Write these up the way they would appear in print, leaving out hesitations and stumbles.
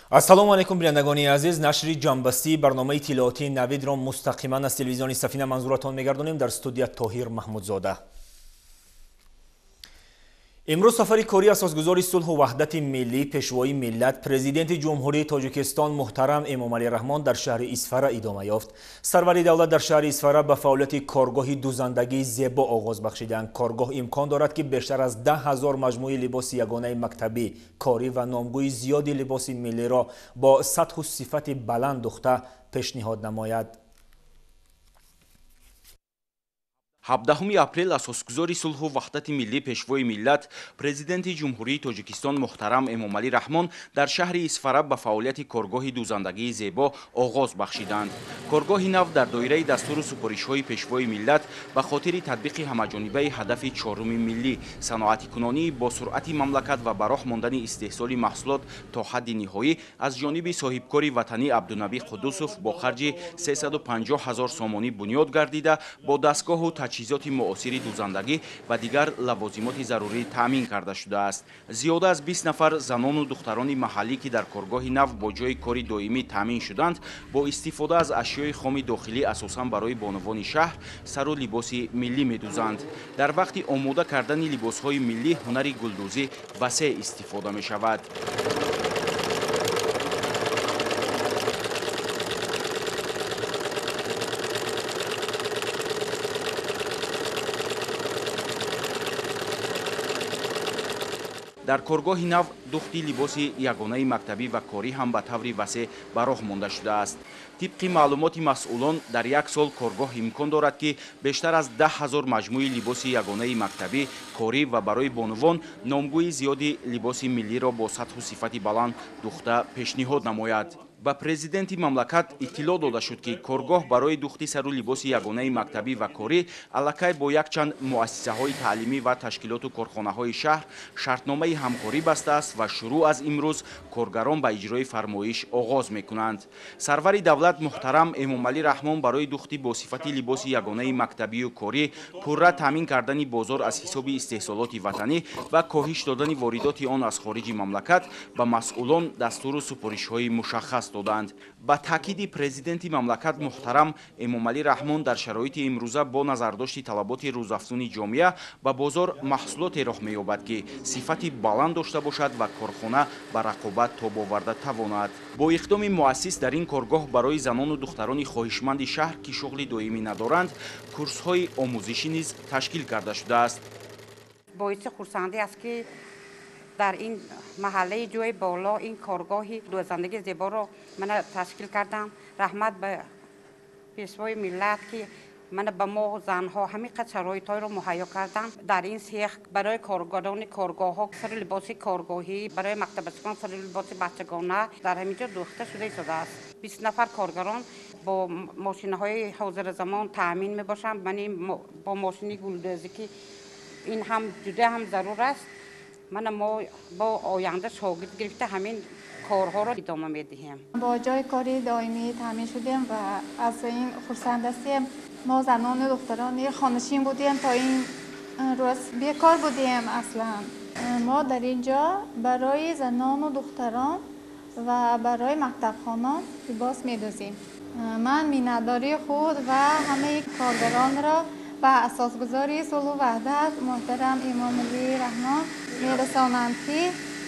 Ассалому алайкум, бинандагони азиз. Нашри ҷамъбастии барномаи иттилоотии Навидро мустақиман аз телевизиони Сафина манзуратон мегардонем. Дар студия Тоҳир Маҳмудзода. Имрӯз сафари кории асосгузори сулҳу ваҳдати миллӣ, пешвои миллат, президенти Ҷумҳурии Тоҷикистон муҳтарам Эмомалӣ Раҳмон дар шаҳри Исфара идома ёфт. Сарвари давлат дар шаҳри Исфара ба фаъолияти коргоҳи дузандагии зебо оғоз бахшиданд. Коргоҳ имкон дорад, ки бештар аз 10 000 маҷмӯи либоси ягонаи мактабӣ, корӣ ва номгӯи зиёди либоси миллиро бо сатҳу сифати баланд духта пешниҳод намояд. 17 апрел асосгузори сулҳу ваҳдати миллӣ, пешвои миллат, президенти Ҷумҳурии Тоҷикистон муҳтарам Эмомалӣ Раҳмон дар шаҳри Исфара ба фаъолияти коргоҳи дузандагии зебо оғоз бахшиданд. Коргоҳи нав дар доираи дастуру супоришҳои пешвои миллат ба хотири татбиқи ҳамаҷонибаи ҳадафи чоруми миллӣ, саноатикунонии босуръати мамлакат ва ба роҳ мондани истеҳсоли маҳсулот то ҳадди ниҳоӣ аз ҷониби соҳибкори ватанӣ Абдунабӣ Қуддусов бо харҷи 350 ҳазор сомонӣ бунёд гардида, бо дастгоҳу таҷҳизоти муосири дузандагӣ ва дигар лавозимоти зарурӣ таъмин карда шудааст. Зиёда аз 20 нафар занону духтарони маҳаллӣ, ки дар коргоҳи нав бо ҷойи кори доимӣ таъмин шуданд, бо истифода аз ашёи хоми дохилӣ, асосан барои бонувони шаҳр сару либоси миллӣ медузанд. Дар вақти омода кардани либосҳои миллӣ ҳунари гулдӯзӣ васеъ истифода мешавад. Дар коргоҳи нав духти либоси ягонаи мактабӣ ва корӣ ҳам ба таври васеъ ба роҳ монда шудааст. Тибқи маълумоти масъулон, дар як сол коргоҳ имкон дорад, ки бештар аз 10 000 маҷмӯи либоси ягонаи мактабӣ, корӣ ва барои бонувон номгӯи зиёди либоси миллиро бо сатҳу сифати баланд духта пешниҳод намояд. Ба президенти мамлакат иттилоъ дода шуд, ки коргоҳ барои духти сару либоси ягонаи мактабӣ ва корӣ аллакай бо якчанд муассисаҳои таълимӣ ва ташкилоту корхонаҳои шаҳр шартномаи ҳамкорӣ бастааст ва шурӯъ аз имрӯз коргарон ба иҷрои фармоиш оғоз мекунанд. Сарвари давлат муҳтарам Эмомалӣ Раҳмон барои духти босифати либоси ягонаи мактабию корӣ, пурра таъмин кардани бозор аз ҳисоби истеҳсолоти ватанӣ ва коҳиш додани воридоти он аз хориҷи мамлакат ба масъулон дастуру супоришҳои мушаххас доданд. Ба таъкиди президенти мамлакат муҳтарам Эмомалӣ Раҳмон, дар шароити имрӯза бо назардошти талаботи рӯзафзуни ҷомеа ба бозор маҳсулоте роҳ меёбад, ки сифати баланд дошта бошад ва корхона ба рақобат тобоварда тавонад. Бо иқдоми муассис дар ин коргоҳ барои занону духтарони хоҳишманди шаҳр, ки шуғли доимӣ надоранд, курсҳои омӯзишӣ низ ташкил карда шудааст. Боиси хурсандӣ аст, ки дар ин маҳаллаи Ҷӯи Боло ин коргоҳи дӯзандагии зеборо мана ташкил кардам. Раҳмат ба пешвои миллат, ки мана ба мо занҳо ҳамин қадр шароитҳоеро муҳайё карданд. Дар ин сех барои коргарони коргоҳҳо сари либоси коргоҳӣ, барои мактабачагон сари либоси бачагона дар ҳамин ҷо дӯхта шуда истодааст. 20 нафар коргарон бо мошинаҳои ҳозиразамон таъмин мебошанд. Мани бо мошини гулдӯзӣ, ки ин ҳам ҷуда ҳам зарур аст. Мана мо бо оянда шогирд гирифта ҳамин корҳоро идома медиҳем. Бо ҷои кори доимӣ таъмин шудем ва аз ин хурсанд ҳастем. Мо занону духтарони хонашин будем, то ин рӯз бекор будем аслан. Мо дар ин ҷо барои занону духтарон ва барои мактабхонон либос медӯзем. Ман миннатдории худ ва ҳамаи коргаронро ба асосгузори сулҳу ваҳдат муҳтарам Эмомалӣ Раҳмон мерасонам, ки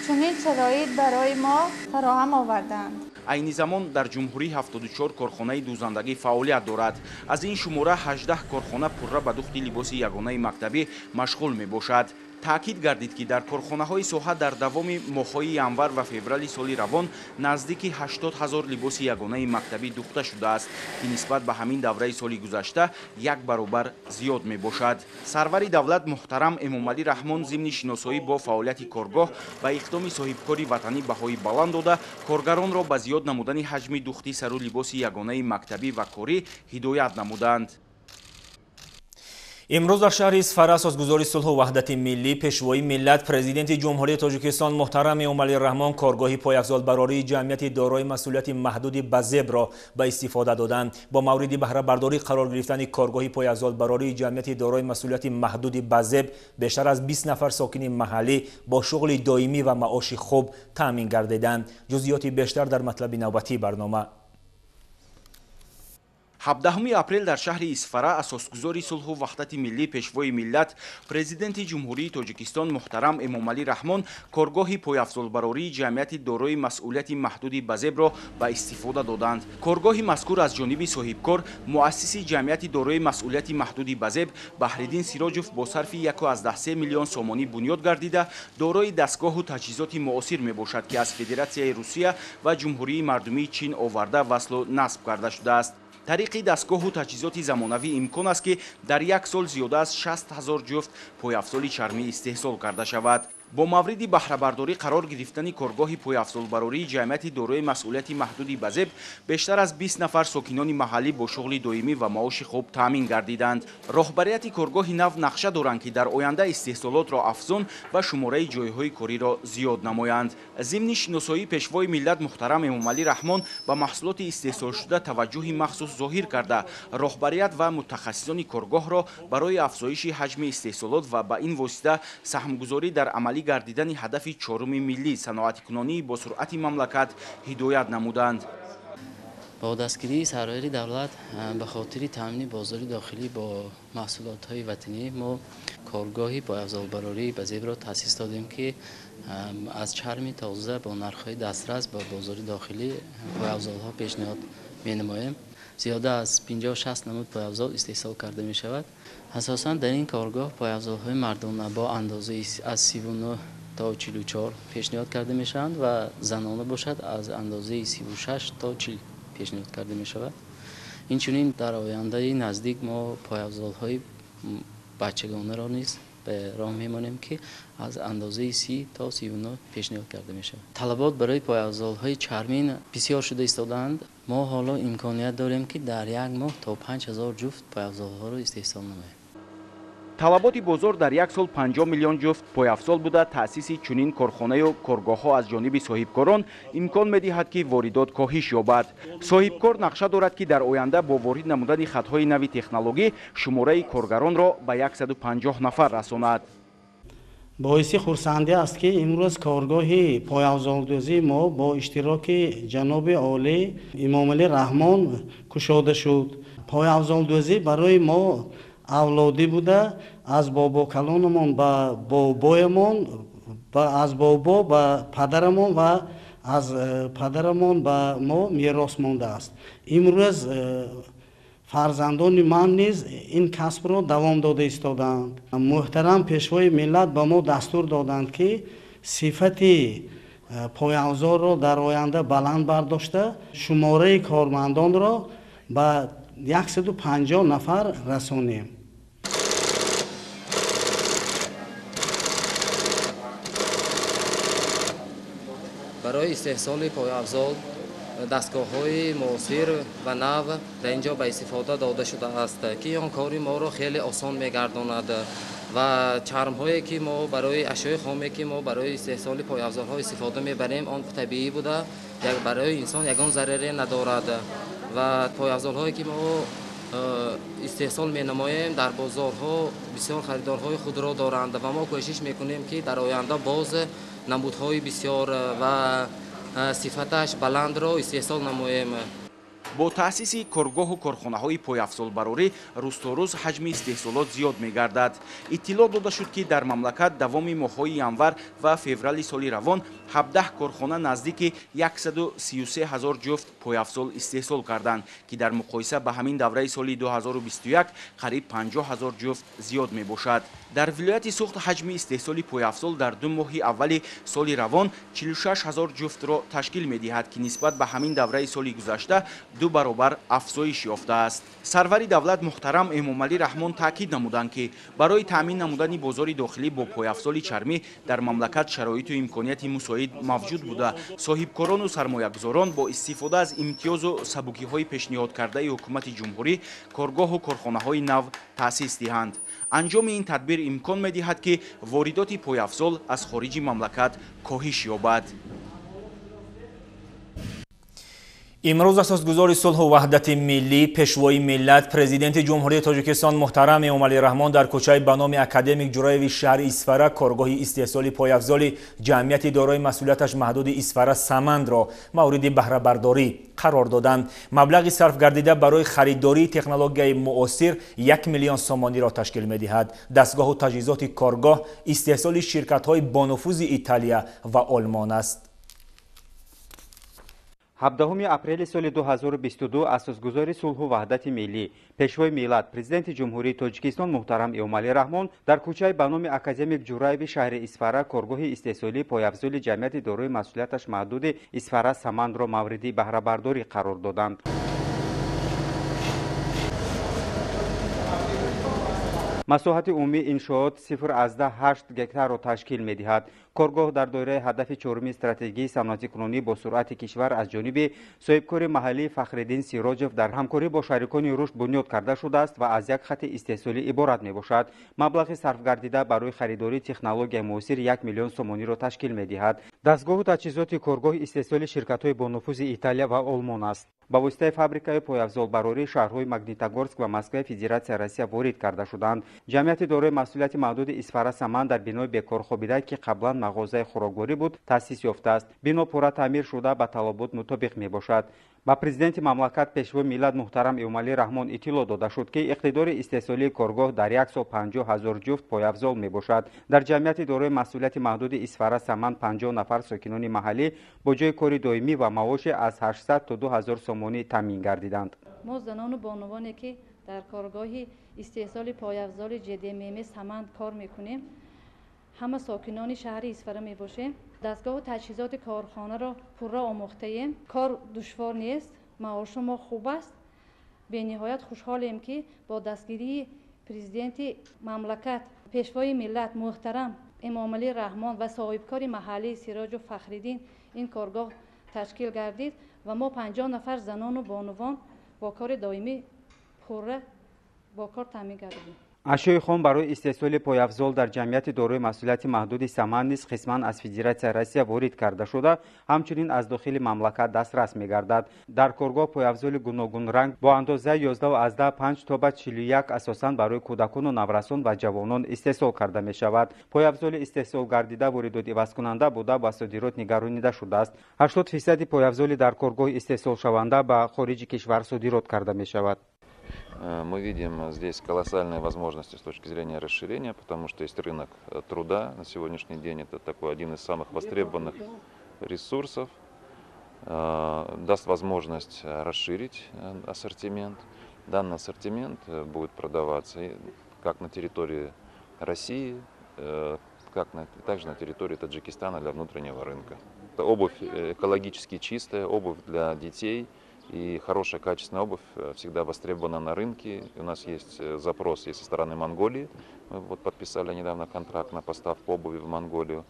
чунин шароит барои мо фароҳам оварданд. Айни замон дар ҷумҳурӣ 74 корхонаи дӯзандагӣ фаъолият дорад. Аз ин шумора 18 корхона пурра ба духти либоси ягонаи мактабӣ машғул мебошад. Таъкид гардид, ки дар корхонаҳои соҳа дар давоми моҳҳои январ ва феврали соли равон наздики 80 ҳазор либоси ягонаи мактабӣ духта шудааст, ки нисбат ба ҳамин давраи соли гузашта як баробар зиёд мебошад. Сарвари давлат муҳтарам Эмомалӣ Раҳмон зимни шиносоӣ бо фаъолияти коргоҳ ба иқдоми соҳибкори ватанӣ баҳои баланд дода, коргаронро ба зиёд намудани ҳаҷми духти сару либоси ягонаи мактабӣ ва корӣ ҳидоят намуданд. Имрӯз дар шаҳри Исфара асосгузори сулҳу ваҳдати миллӣ, пешвои миллат, президенти Ҷумҳурии Тоҷикистон муҳтарам Эмомалӣ Раҳмон коргоҳи пойафзолбарории ҷамъияти дорои масъулияти маҳдуди Базебро ба истифода доданд. Бо мавриди баҳрабардорӣ қарор гирифтани коргоҳи пойафзолбарории ҷамъияти дорои масъулияти маҳдуди Базеб бештар аз 20 нафар сокини маҳаллӣ бо шуғли доимӣ ва маоши хуб таъмин гардиданд. Ҷузъиёти бештар дар матлаби навбатии барнома. 17 апрел дар шаҳри Исфара асосгузори сулҳу ваҳдати миллӣ, пешвои миллат, президенти Ҷумҳурии Тоҷикистон муҳтарам Эмомалӣ Раҳмон коргоҳи пойафзолбарории ҷамъияти дорои масъулияти маҳдуди Базебро ба истифода доданд. Коргоҳи мазкур аз ҷониби соҳибкор, муассиси ҷамъияти дорои масъулияти маҳдуди Базеб Баҳриддин Сироҷов бо сарфи 1,3 миллион сомонӣ бунёд гардида, дорои дастгоҳу таҷҳизоти муосир мебошад, ки аз Федератсияи Русия ва Ҷумҳурии Мардумии Чин оварда васлу насб карда шудааст. Тариқи дастгоҳу таҷҳизоти замонавӣ имкон аст, ки дар як сол зиёда аз 60 ҳазор ҷуфт пойафзоли чармӣ истеҳсол карда шавад. Бо мавриди баҳрабардорӣ қарор гирифтани коргоҳи пойафзолбарории ҷамъияти дорои масъулияти маҳдуди Базеб бештар аз 20 нафар сокинони маҳаллӣ бо шуғли доимӣ ва маоши хуб таъмин гардиданд. Роҳбарияти коргоҳи нав нақша доранд, ки дар оянда истеҳсолотро афзун ва шумораи ҷойҳои кориро зиёд намоянд. Зимни шиносоии пешвои миллат муҳтарам Эмомалӣ Раҳмон ба маҳсулоти истеҳсолшуда таваҷҷӯҳи махсус зоҳир карда, роҳбарият ва мутахассисони коргоҳро барои афзоиши ҳаҷми истеҳсолот ва ба ин восита саҳмгузорӣ дар амалӣ гардидани ҳадафи чоруми миллӣ саноатикунонии бо суръати мамлакат ҳидоят намуданд. Бо дастгирии сарвари давлат ба хотири таъмини бозори дохилӣ бо маҳсулотҳои ватанӣ мо коргоҳи пойафзолбарории Базебро таъсис додем, ки аз чарми тоза бо нархҳои дастрас ба бозори дохилӣ пойафзолҳо пешниҳод менамоем. Зиёда аз 50-60 намуд пойафзол истеҳсол карда мешавад. Асосан дар ин коргоҳ пойафзолҳои мардона бо андозаи аз 39 то 44 пешниҳод карда мешаванд ва занона бошад аз андозаи 36 то 40 пешниҳод карда мешавад. Инчунин дар ояндаи наздик мо пойафзолҳои бачагонаро низ ба роҳ мемонем, ки аз андозаи 30 то 39 пешниҳод карда мешавад. Талабот барои пойафзолҳои чармин бисёр шуда истодаанд. Мо ҳоло имконият дорем, ки дар як моҳ то 5000 ҷуфт пойафзолҳоро истеҳсол намоем. Талаботи бозор дар як сол 50 миллион ҷуфт пойафзол буда, таъсиси чунин корхонаю коргоҳҳо аз ҷониби соҳибкорон имкон медиҳад, ки воридот коҳиш ёбад. Соҳибкор нақша дорад, ки дар оянда бо ворид намудани хатҳои нави технологӣ шумораи коргаронро ба 150 нафар расонад. Боиси хурсандӣ аст, ки имрӯз коргоҳи пойафзолдӯзии мо бо иштироки ҷаноби олӣ Эмомалӣ Раҳмон кушода шуд. Пойафзолдӯзӣ барои мо авлодӣ буда, аз бобокалонамон ба бобоямон, аз бобо ба падарамон ва аз падарамон ба мо мерос мондааст. Имрӯз фарзандони ман низ ин касбро давом дода истодаанд. Муҳтарам пешвои миллат ба мо дастур доданд, ки сифати пойафзолро дар оянда баланд бардошта, шумораи кормандонро ба 150 нафар расонем. Барои истеҳсоли пойафзол дастгоҳҳои муосир ва нав дар ин ҷо ба истифода дода шудааст, ки он кори моро хеле осон мегардонад ва чармҳое ки мо барои ашёи хоме ки мо барои истеҳсоли пойафзолҳо истифода мебарем, он табиӣ буда, барои инсон ягон зараре надорад ва пойафзолҳое ки мо истеҳсол менамоем дар бозорҳо бисёр харидорҳои худро доранд ва мо кӯшиш мекунем, ки дар оянда боз намудҳои бисёр ва сифаташ баландро истеҳсол намоем. Бо таъсиси коргоҳу корхонаҳои пойафзолбарорӣ рӯз то рӯз ҳаҷми истеҳсолот зиёд мегардад. Иттилоъ дода шуд, ки дар мамлакат давоми моҳҳои январ ва феврали соли равон 17 корхона наздики 133 ҳазор ҷуфт пойафзол истеҳсол карданд, ки дар муқоиса ба ҳамин давраи соли 2021 қариб 50 ҳазор ҷуфт зиёд мебошад. Дар вилояти Суғд ҳаҷми истеҳсоли пойафзол дар ду моҳи аввали соли равон 46 ҳазор ҷуфтро ташкил медиҳад, ки нисбат ба ҳамин давраи соли гузашта Ду баробар афзоиш ёфтааст. Сарвари давлат муҳтарам Эмомалӣ Раҳмон таъкид намуданд, ки барои таъмин намудани бозори дохилӣ бо пойафзоли чармӣ дар мамлакат шароиту имконияти мусоид мавҷуд буда, соҳибкорону сармоягузорон бо истифода аз имтиёзу сабукиҳои пешниҳодкардаи ҳукумати ҷумҳурӣ коргоҳу корхонаҳои нав таъсис диҳанд. Анҷоми ин тадбир имкон медиҳад, ки воридоти пойафзол аз хориҷи мамлакат коҳиш ёбад. Имрӯз асосгузори сулҳу ваҳдати миллӣ, пешвои миллат, президенти Ҷумҳурии Тоҷикистон муҳтарам Эмомалӣ Раҳмон дар кӯчаи ба номи академик Ҷураеви шаҳри Исфара коргоҳи истеҳсоли пойафзоли ҷамъияти дорои масъулияташ маҳдуди Исфара Самандро мавриди баҳрабардорӣ қарор доданд. Маблағи сарф гардида барои харидории технологияи муосир 1 миллион сомониро ташкил медиҳад. Дастгоҳу таҷҳизоти коргоҳ истеҳсоли ширкатҳои бонуфузи Италия ва Олмон аст. 17 апрели соли 2022 асосгузори сулҳу ваҳдати миллӣ, пешвои миллат, президенти Ҷумҳурии Тоҷикистон муҳтарам Эмомалӣ Раҳмон дар кӯчаи ба номи академик Ҷураеви шаҳри Исфара коргоҳи истеҳсолии пойафзоли ҷамъияти дорои масъулияташ маҳдуди Исфара Самандро мавриди баҳрабардорӣ қарор доданд. Масоҳати умумии иншоот 0,8 гектарро ташкил медиҳад. Коргоҳ дар доираи ҳадафи чоруми стратегии саноатикунонӣ бо суръати кишвар аз ҷониби соҳибкори маҳаллӣ Фахриддин Сироҷев дар ҳамкорӣ бо шарикони рушд бунёд карда шудааст ва аз як хати истеҳсолӣ иборат мебошад. Маблағи сарфгардида барои харидории технологияи муосир 1 миллион сомониро ташкил медиҳад. Дастгоҳу таҷҳизоти коргоҳи истеҳсоли ширкатҳои бонуфузи Италия ва Олмон аст. Ба воситаи фабрикаи пойафзолбарорӣ шаҳрҳои Магнитогорск ва Москваи Федератсияи Россия ворид карда шуданд. Ҷамъияти дорои масъулияти маҳдуди Исфара Саманд дар бинои бекор хобида, ки қаблан мағозаи хӯрокворӣ буд, таъсис ёфтааст. Бино пурра таъмир шуда ба талабот мутобиқ мебошад. Ба президенти мамлакат пешвои миллат муҳтарам Эмомалӣ Раҳмон иттилоъ дода шуд, ки иқтидори истеҳсолии коргоҳ дар як сол 50 ҳазор ҷуфт пойафзол мебошад. Дар ҷамъияти дорои масъулияти маҳдуди Исфара Саманд 50 нафар сокинони маҳаллӣ бо ҷои кори доимӣ ва маоши аз 800 то 2000 сомонӣ таъмин гардиданд. Мо занону бонувоне, ки дар коргоҳи истеҳсоли пойафзоли ҷдмм Саманд кор мекунем, ҳама сокинони шаҳри Исфара мебошем. Дастгоҳу таҷҳизоти корхонаро пурра омӯхтаем. Кор душвор нест, маошу мо хуб аст. Бениҳоят хушҳолем, ки бо дастгирии президенти мамлакат, пешвои миллат муҳтарам Эмомалӣ Раҳмон ва соҳибкори маҳаллӣ Сироҷу Фахриддин ин коргоҳ ташкил гардид ва мо 50 нафар занону бонувон бо кори доимӣ пурра бо кор таъмин гардидем. Ашёи хом барои истеҳсоли пойафзол дар ҷамъияти дорои масъулияти маҳдуди Саманд низ қисман аз Федератсияи Россия ворид карда шуда, ҳамчунин аз дохили мамлакат дастрас мегардад. Дар коргоҳ пойафзоли гуногунранг бо андозаи 11,5 то ба 41 асосан барои кӯдакону наврасон ва ҷавонон истеҳсол карда мешавад. Пойафзоли истеҳсол гардида воридот ивазкунанда буда ба содирот нигаронида шудааст. 80% пойафзоли дар коргоҳ истеҳсолшаванда ба хориҷи кишвар содирот карда мешавад. Мы видим здесь колоссальные возможности с точки зрения расширения, потому что есть рынок труда. На сегодняшний день это такой один из самых востребованных ресурсов. Даст возможность расширить ассортимент. Данный ассортимент будет продаваться как на территории России, также на территории Таджикистана для внутреннего рынка. Это обувь экологически чистая, обувь для детей. И хорошая качественная обувь всегда востребована на рынке. У нас есть запрос и со стороны Монголии. Мы вот подписали недавно контракт на поставку обуви в Монголию.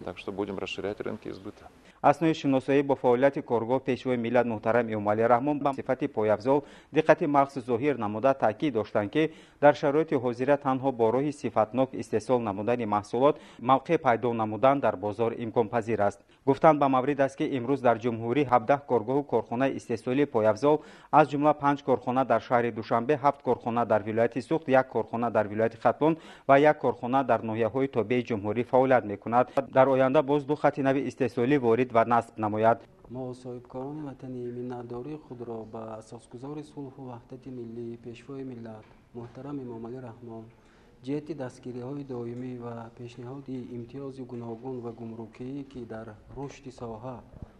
Так что будем расширять рынки сбыта. Аснои шиносоӣ бо фаъолияти коргоҳ пешвои миллат муҳтарам Эмомалӣ Раҳмон ба сифати пойафзол диққати махсус зоҳир намуда таъкид доштанд, ки дар шароити ҳозира танҳо бо роҳи сифатнок истеҳсол намудани маҳсулот мавқеъ пайдо намудан дар бозор имконпазир аст. Гуфтанд ба маврид аст, ки имрӯз дар ҷумҳурӣ 17 коргоҳу корхонаи истеҳсолии пойафзол, аз ҷумла 5 корхона дар шаҳри Душанбе, 7 корхона дар вилояти Суғд, 1 корхона дар вилояти Хатлон ва 1 корхона дар ноҳияҳои тобеи ҷумҳурӣ фаъолият мекунад. Дар оянда боз 2 хати нави истеҳсолӣ ворид ва насб намояд. Мо соҳибкорони ватанӣ миннатдории худро ба асосгузори сулҳу ваҳдати миллӣ, пешвои миллат муҳтарам Эмомалӣ Раҳмон ҷиҳати дастгириҳои доимӣ ва пешниҳоди имтиёзи гуногун ва гумрукӣ, ки дар рушди соҳа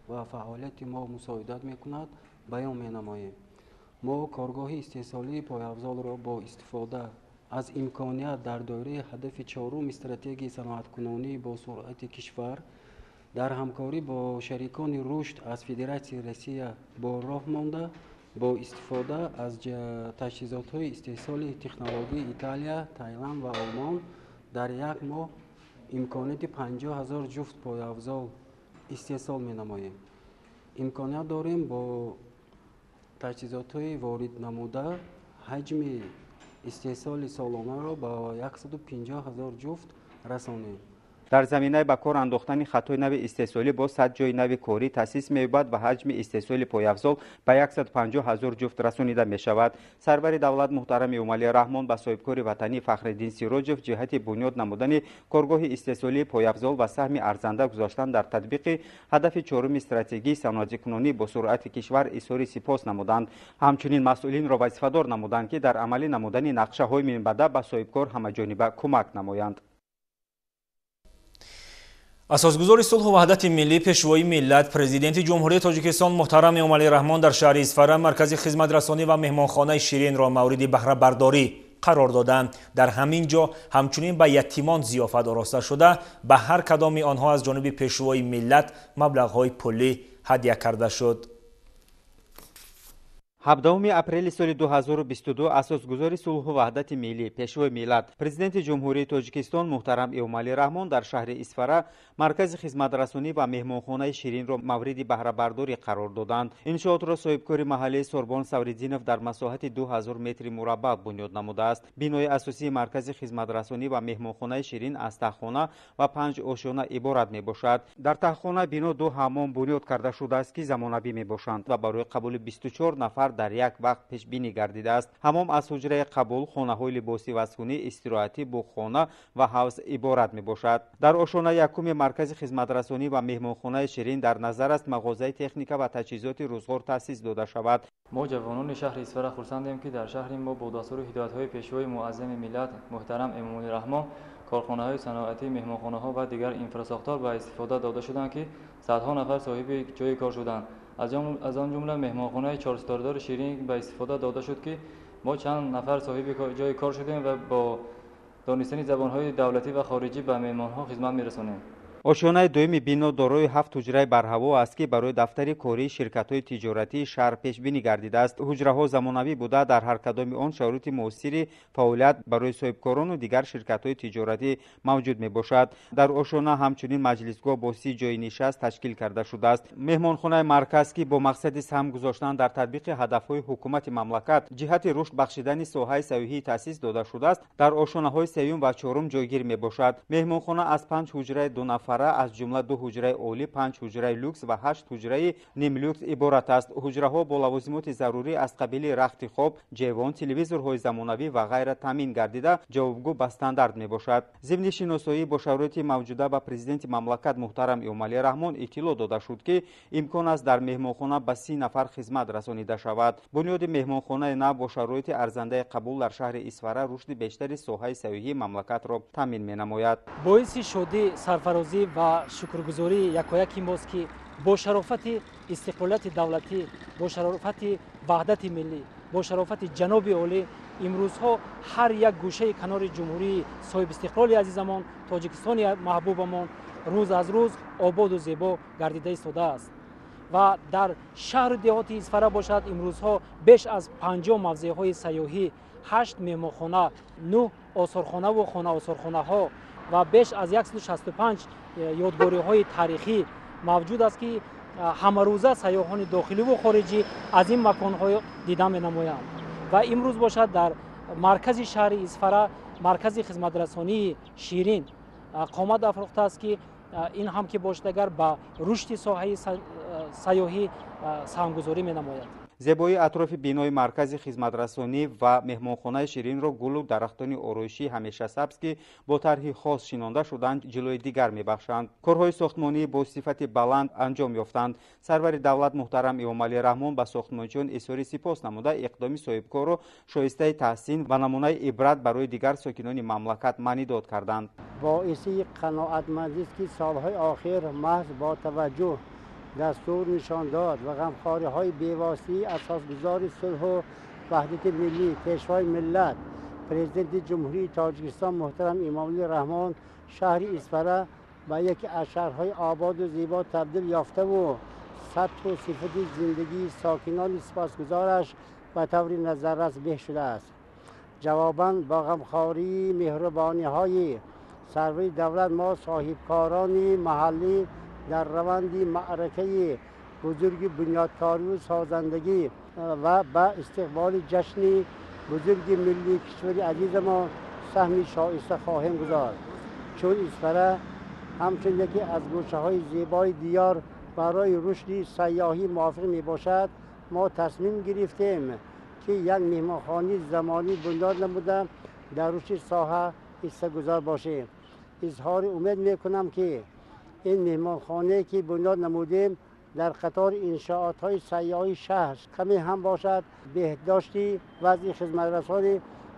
ва фаъолияти мо мусоидат мекунад, баён менамоем. Мо коргоҳи истеҳсолии пойафзолро бо истифода аз имконият дар доираи ҳадафи чоруми стратегияи саноаткунонӣ бо суръати кишвар дар ҳамкорӣ бо шарикони рушд аз Федератсияи Россия бо роҳ монда Бо истифода аз таҷҳизотҳои истеҳсоли технологияи Италия, Таиланд ва Олмон дар як моҳ имконияти 50 000 ҷуфт пойафзол истеҳсол менамоем. Имконият дорем бо таҷҳизотҳои ворид намуда ҳаҷми истеҳсоли солонаро ба 150 000 ҷуфт расонем. Дар заминаи ба кор андохтани хатҳои нави истеҳсолӣ бо 100 ҷойи нави корӣ таъсис меёбад ва ҳаҷми истеҳсоли пойафзол ба 150 000 ҷуфт расонида мешавад. Сарвари давлат муҳтарам Эмомалӣ Раҳмон ба соҳибкори ватанӣ Фахриддин Сироҷев ҷиҳати бунёд намудани коргоҳи истеҳсолии пойафзол ва саҳми арзанда гузоштан дар татбиқи ҳадафи чоруми стратегии саноатикунонӣ бо суръати кишвар изҳори сипос намуданд. Ҳамчунин масъулинро вазифадор намуданд, ки дар амалӣ намудани нақшаҳои минбаъда ба соҳибкор ҳамаҷониба кӯмак намоянд. Асосгузори сулҳу ваҳдати миллӣ, Пешвои миллат, Президенти Ҷумҳурии Тоҷикистон муҳтарам Эмомалӣ Раҳмон дар шаҳри Исфара маркази хизматрасонӣ ва меҳмонхонаи Ширинро мавриди баҳрабардорӣ қарор доданд. Дар ҳамин ҷо ҳамчунин ба ятимон зиёфат ороста шуда, ба ҳар кадоми онҳо аз ҷониби Пешвои миллат маблағҳои пулӣ ҳадя карда шуд. 17 апрели соли 2022 асосгузори сулҳу ваҳдати миллӣ, Пешвои миллат, Президенти Ҷумҳурии Тоҷикистон муҳтарам Эмомалӣ Раҳмон дар шаҳри Исфара маркази хизматрасонӣ ва меҳмонхонаи Ширинро мавриди баҳрабардорӣ қарор доданд. Иншоотро соҳибкори маҳаллии Сорбон Савриддинов дар масоҳати 2000 метри мураббаъ бунёд намудааст. Бинои асосии маркази хизматрасонӣ ва меҳмонхонаи Ширин аз таҳхона ва 5 ошёна иборат мебошад. Дар таҳхона бино 2 ҳаммом бунёд карда шудааст, ки замонавӣ мебошанд ва барои қабули 24 нафар дар як вақт пешбинӣ гардидааст. Ҳаммом аз ҳуҷраи қабул, хонаҳои либоси вазкунӣ, истироҳатӣ, буғхона ва ҳавз иборат мебошад. Дар ошёнаи якуми маркази хизматрасонӣ ва меҳмонхонаи Ширин дар назар аст мағозаи техника ва таҷҳизоти рӯзғор таъсис дода шавад. Мо ҷавонони шаҳри Исфара хурсандем, ки дар шаҳри мо бо дастуру ҳидоятҳои Пешвои муаззами миллат муҳтарам Эмомалӣ Раҳмон корхонаҳои саноатӣ, меҳмонхонаҳо ва дигар инфрасохтор ба истифода дода шуданд, ки садҳо нафар соҳиби ҷойи кор шуданд. Аз он ҷумла меҳмонхонаи чорситорадори Ширин ба истифода дода шуд, ки мо чанд нафар соҳиби ҷойи кор шудем ва бо донистани забонҳои давлатӣ ва хориҷӣ ба меҳмонҳо хизмат мерасонем. Ошёнаи дуюми бино дорои 7 ҳуҷраи барҳаво аст, ки барои дафтари кории ширкатҳои тиҷоратии шаҳр пешбинӣ гардидааст. Ҳуҷраҳо замонавӣ буда, дар ҳар кадоми он шароити муосири фаъолият барои соҳибкорону дигар ширкатҳои тиҷоратӣ мавҷуд мебошад. Дар ошёна ҳамчунин маҷлисгоҳ бо 30 ҷойи нишаст ташкил карда шудааст. Меҳмонхонаи марказ, ки бо мақсади саҳм гузоштан дар татбиқи ҳадафҳои ҳукумати мамлакат ҷиҳати рушд бахшидани соҳаи сайёҳӣ таъсис дода шудааст, дар ошёнаҳои сеюм ва чорум ҷойгир мебошад. Меҳмонхона аз 5 ҳуҷраи дунафара, аз ҷумла 2 ҳуҷраи олӣ, 5 ҳуҷраи люкс ва 8 ҳуҷраи нимлюкс иборат аст. Ҳуҷраҳо бо лавозимоти зарурӣ аз қабили рахти хоб, ҷевон, телевизорҳои замонавӣ ва ғайра таъмин гардида, ҷавобгӯ ба стандарт мебошад. Зимни шиносоӣ бо шароити мавҷуда ба президенти мамлакат муҳтарам Эмомалӣ Раҳмон иттилоъ дода шуд, ки имкон аст дар меҳмонхона ба 30 нафар хизмат расонида шавад. Бунёди меҳмонхонаи нав бо шароити арзандаи қабул дар шаҳри Исфара рушди бештари соҳаи сайёҳии мамлакатро таъмин менамояд. Боиси шодӣ, сарфарозӣ ва шукргузории якояки мост, ки бо шарофати истиқлолияти давлатӣ, бо шарофати ваҳдати миллӣ, бо шарофати ҷаноби олӣ имрӯзҳо ҳар як гӯшаи канори ҷумҳурии соҳибистиқлоли азизамон, Тоҷикистони маҳбубамон рӯз аз рӯз ободу зебо гардида истодааст. Ва дар шаҳру деҳоти Исфара бошад, имрӯзҳо беш аз 50 мавзеъҳои сайёҳӣ, 8 меҳмонхона, 9 осорхонаву хонаосорхонаҳо ва беш аз 165 ёдгориҳои таърихӣ мавҷуд аст, ки ҳамарӯза сайёҳони дохиливу хориҷӣ аз ин маконҳо дида менамоянд. Ва имрӯз бошад дар маркази шаҳри Исфара маркази хизматрасонии Ширин қомат афрохтааст, ки ин ҳам ки бошад агар ба рушди соҳаи сайёҳӣ саҳмгузорӣ менамояд. Зебоии атрофи бинои маркази хизматрасонӣ ва меҳмонхонаи Ширинро гулу дарахтони ороишӣ ҳамешасабз, ки бо тарҳи хос шинонда шуданд, ҷилои дигар мебахшанд. Корҳои сохтмонӣ бо сифати баланд анҷом ёфтанд. Сарвари давлат муҳтарам Эмомалӣ Раҳмон ба сохтмончиён изҳори сипос намуда, иқдоми соҳибкорро шоистаи таҳсин ва намунаи ибрат барои дигар сокинони мамлакат маънидод карданд. Боиси қаноатмандист, ки солҳои охир маҳз бо таваҷҷӯҳ дастур нишондод ва ғамхориҳои бевоситаи асосгузори сулҳу ваҳдати миллӣ, Пешвои миллат, Президенти Ҷумҳурии Тоҷикистон муҳтарам Эмомалӣ Раҳмон шаҳри Исфара ба яке аз шаҳрҳои ободу зебо табдил ёфтаву сатҳу сифати зиндагии сокинони сипосгузораш ба таври назаррас беҳ шудааст. Ҷавобан бо ғамхории меҳрубониҳои сарвари давлат мо соҳибкорони маҳаллӣ дар раванди маъракаи бузурги бунёдкорию созандагӣ ва ба истиқболи ҷашни бузурги миллии кишвари азизамон саҳми шоиста хоҳем гузошт. Чун Исфара ҳамчун яке аз гӯшаҳои зебои диёр барои рушди сайёҳӣ мувофиқ мебошад, мо тасмим гирифтем ки як меҳмонхонаи замонӣ бунёд намуда дар рушди соҳа ҳиссагузор бошем. Изҳори умед мекунам, ки ин меҳмонхонае ки бунёд намудем дар қатори иншоотҳои сайёҳии шаҳр каме ҳам бошад, беҳдошти вазъи хизматрасонӣ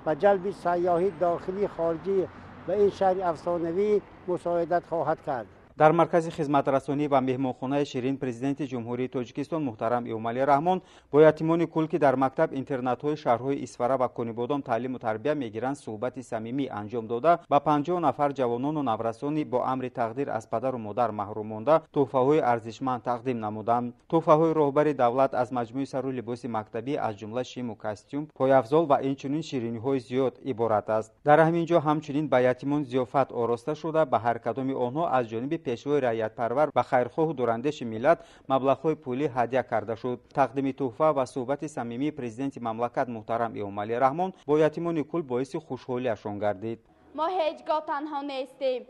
ва ҷалби сайёҳии дохилӣ хориҷӣ ба ин шаҳри афсонавӣ мусоидат хоҳад кард. Дар маркази хизматрасонӣ ва меҳмонхонаи Ширин Президенти Ҷумҳурии Тоҷикистон муҳтарам Эмомалӣ Раҳмон бо ятимони кул, ки дар мактаб интернатҳои шаҳрҳои Исфара ва Конибодом таълиму тарбия мегиранд, суҳбати самимӣ анҷом дода, ба 50 нафар ҷавонону наврасони бо амри тақдир аз падару модар маҳрум монда тӯҳфаҳои арзишманд тақдим намуданд. Тӯҳфаҳои роҳбари давлат аз маҷмӯи сару либоси мактабӣ, аз ҷумла шиму костюм, пойафзол ва инчунин шириниҳои зиёд иборат аст. Дар ҳамин ҷо ҳамчунин ба ятимон зиёфат ороста шуда, ба ҳар кадоми онҳо аз ҷониби пешвои раиятпарвар ва хайрхоҳу дурандеши миллат маблағҳои пулӣ ҳадя карда шуд. Тақдими тӯҳфа ва суҳбати самимии президенти мамлакат муҳтарам Эмомалӣ Раҳмон бо ятимони кул боиси хушҳолиашон гардид. Мо ҳеҷ гоҳ танҳо нестем.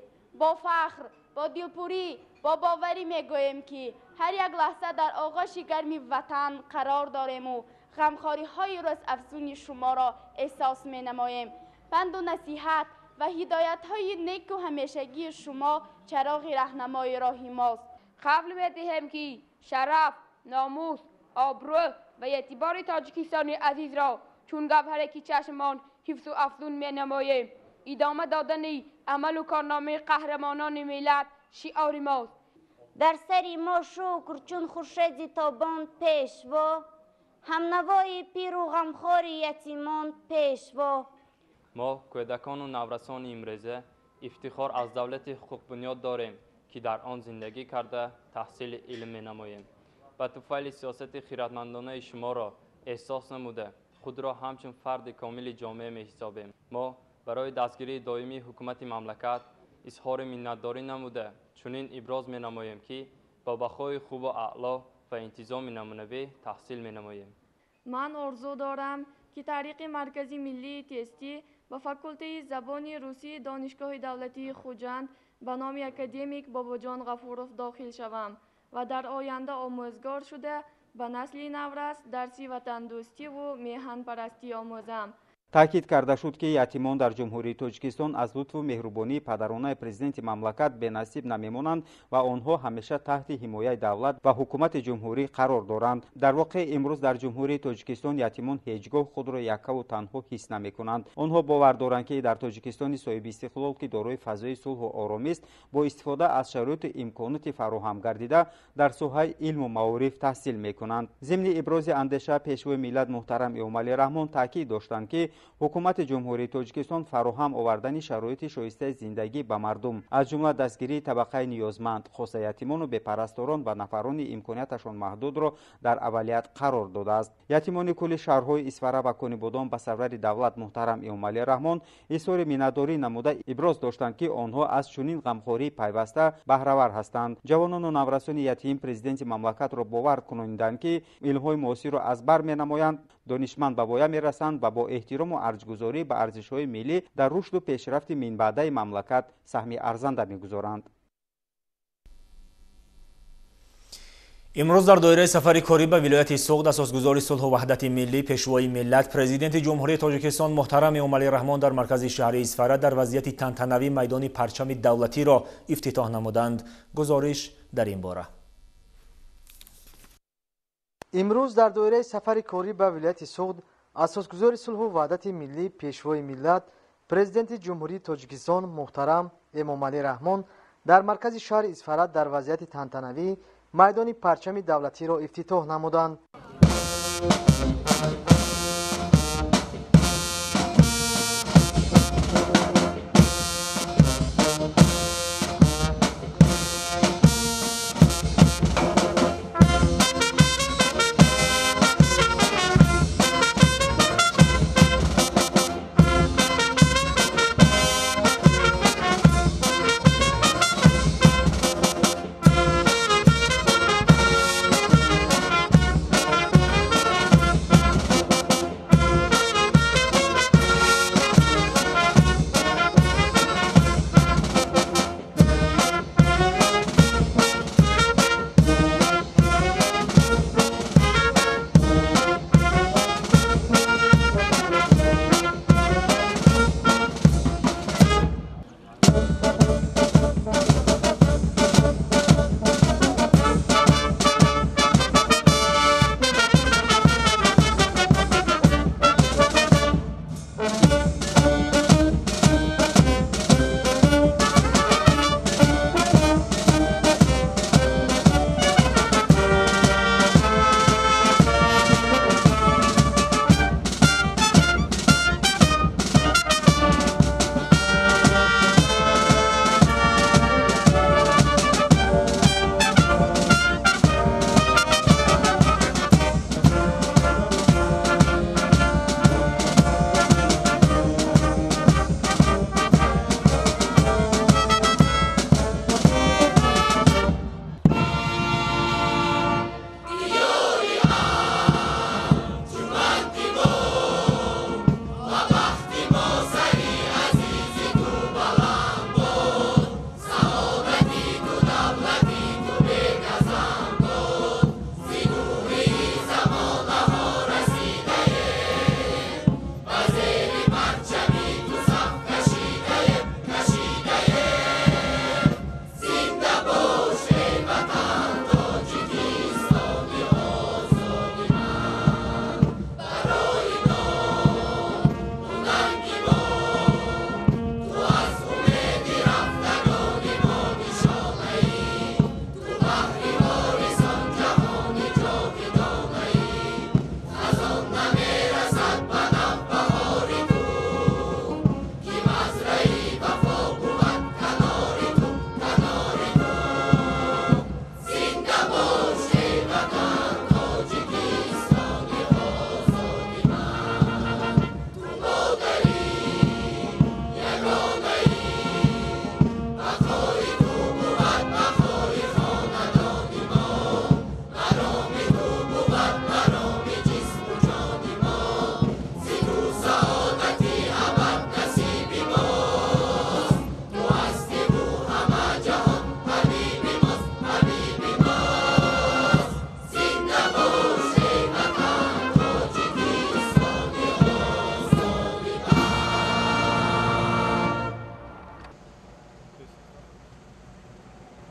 Бо фахр, бо дилпурӣ, бо боварӣ мегӯем, ки ҳар як лаҳза дар оғоши гарми ватан қарор дорему ғамхориҳои рӯзафзуни шуморо эҳсос менамоем. Панду насиҳат ва ҳидоятҳои неку ҳамешагии шумо чароғи раҳнамои роҳи мост. Қавл медиҳем, ки шараф, номус, обрӯ ва эътибори Тоҷикистони азизро чун гавҳаре ки чашмон ҳифзу афзун менамоем. Идома додани амалу корномаи қаҳрамонони миллат шиори мост. Дар сари мо шукр, чун хуршеди тобон пешво, ҳамнавои пиру ғамхори ятимон пешво. Мо кӯдакону наврасони имрӯза ифтихор аз давлати ҳуқуқбунёд дорем, ки дар он зиндагӣ карда таҳсили илм менамоем. Ба туфайли сиёсати хиратмандонаи шуморо эҳсос намуда, худро ҳамчун фарди комили ҷомеа меҳисобем. Мо барои дастгирии доимии ҳукумати мамлакат изҳори миннатдорӣ намуда, чунин иброз менамоем, ки бо баҳои хубу аъло ва интизоми намунавӣ таҳсил менамоем. Ман орзу дорам, ки тариқи Маркази миллии тестӣ ба факултаи забони русии Донишгоҳи давлатии Хуҷанд ба номи академик Бобоҷон Ғафуров дохил шавам ва дар оянда омӯзгор шуда ба насли наврас дарси ватандӯстиву меҳанпарастӣ омӯзам. Таъкид карда шуд, ки ятимон дар Ҷумҳурии Тоҷикистон аз лутфу меҳрубонии падаронаи президенти мамлакат бенасиб намемонанд ва онҳо ҳамеша таҳти ҳимояи давлат ва ҳукумати ҷумҳурӣ қарор доранд. Дар воқеъ имрӯз дар Ҷумҳурии Тоҷикистон ятимон ҳеҷ гоҳ худро яккаву танҳо ҳис намекунанд. Онҳо бовар доранд, ки дар Тоҷикистони соҳибистиқлол, ки дорои фазои сулҳу оромист, бо истифода аз шароиту имконоти фароҳам гардида дар соҳаи илму маориф таҳсил мекунанд. Зимни ибрози андеша пешвои миллат муҳтарам Эмомалӣ Раҳмон таъкид доштанд, ки ҳукумати Ҷумҳурии Тоҷикистон фароҳам овардани шароити шоистаи зиндагӣ ба мардум, аз ҷумла дастгирии табақаи ниёзманд, хоса ятимону бепарасторон ва нафарони имконияташон маҳдудро дар аввалият қарор додааст. Ятимони кулли шаҳрҳои Исфара ва Конибодом ба сарвари давлат муҳтарам Эмомалӣ Раҳмон изҳори миннатдорӣ намуда иброз доштанд, ки онҳо аз чунин ғамхории пайваста баҳравар ҳастанд. Ҷавонону наврасони ятим президенти мамлакатро бовар кунониданд, ки илмҳои муосирро аз бар менамоянд, донишманд ба воя мерасанд ва бо эҳтирому арҷгузорӣ ба арзишҳои миллӣ дар рушду пешрафти минбаъдаи мамлакат саҳми арзанда мегузоранд. Имрӯз дар доираи сафари корӣ ба вилояти Суғд асосгузори сулҳу ваҳдати миллӣ, пешвои миллат, президенти Ҷумҳурии Тоҷикистон муҳтарам Эмомалӣ Раҳмон дар маркази шаҳри Исфара дар вазъияти тантанавӣ майдони парчами давлатиро ифтитоҳ намуданд. Гузориш дар ин бора. Имрӯз дар доираи сафари корӣ ба вилояти Суғд асосгузори сулҳу ваҳдати миллӣ, пешвои миллат, президенти Ҷумҳурии Тоҷикистон муҳтарам Эмомалӣ Раҳмон дар маркази шаҳри Исфара дар вазъияти тантанавӣ майдони парчами давлатиро ифтитоҳ намуданд.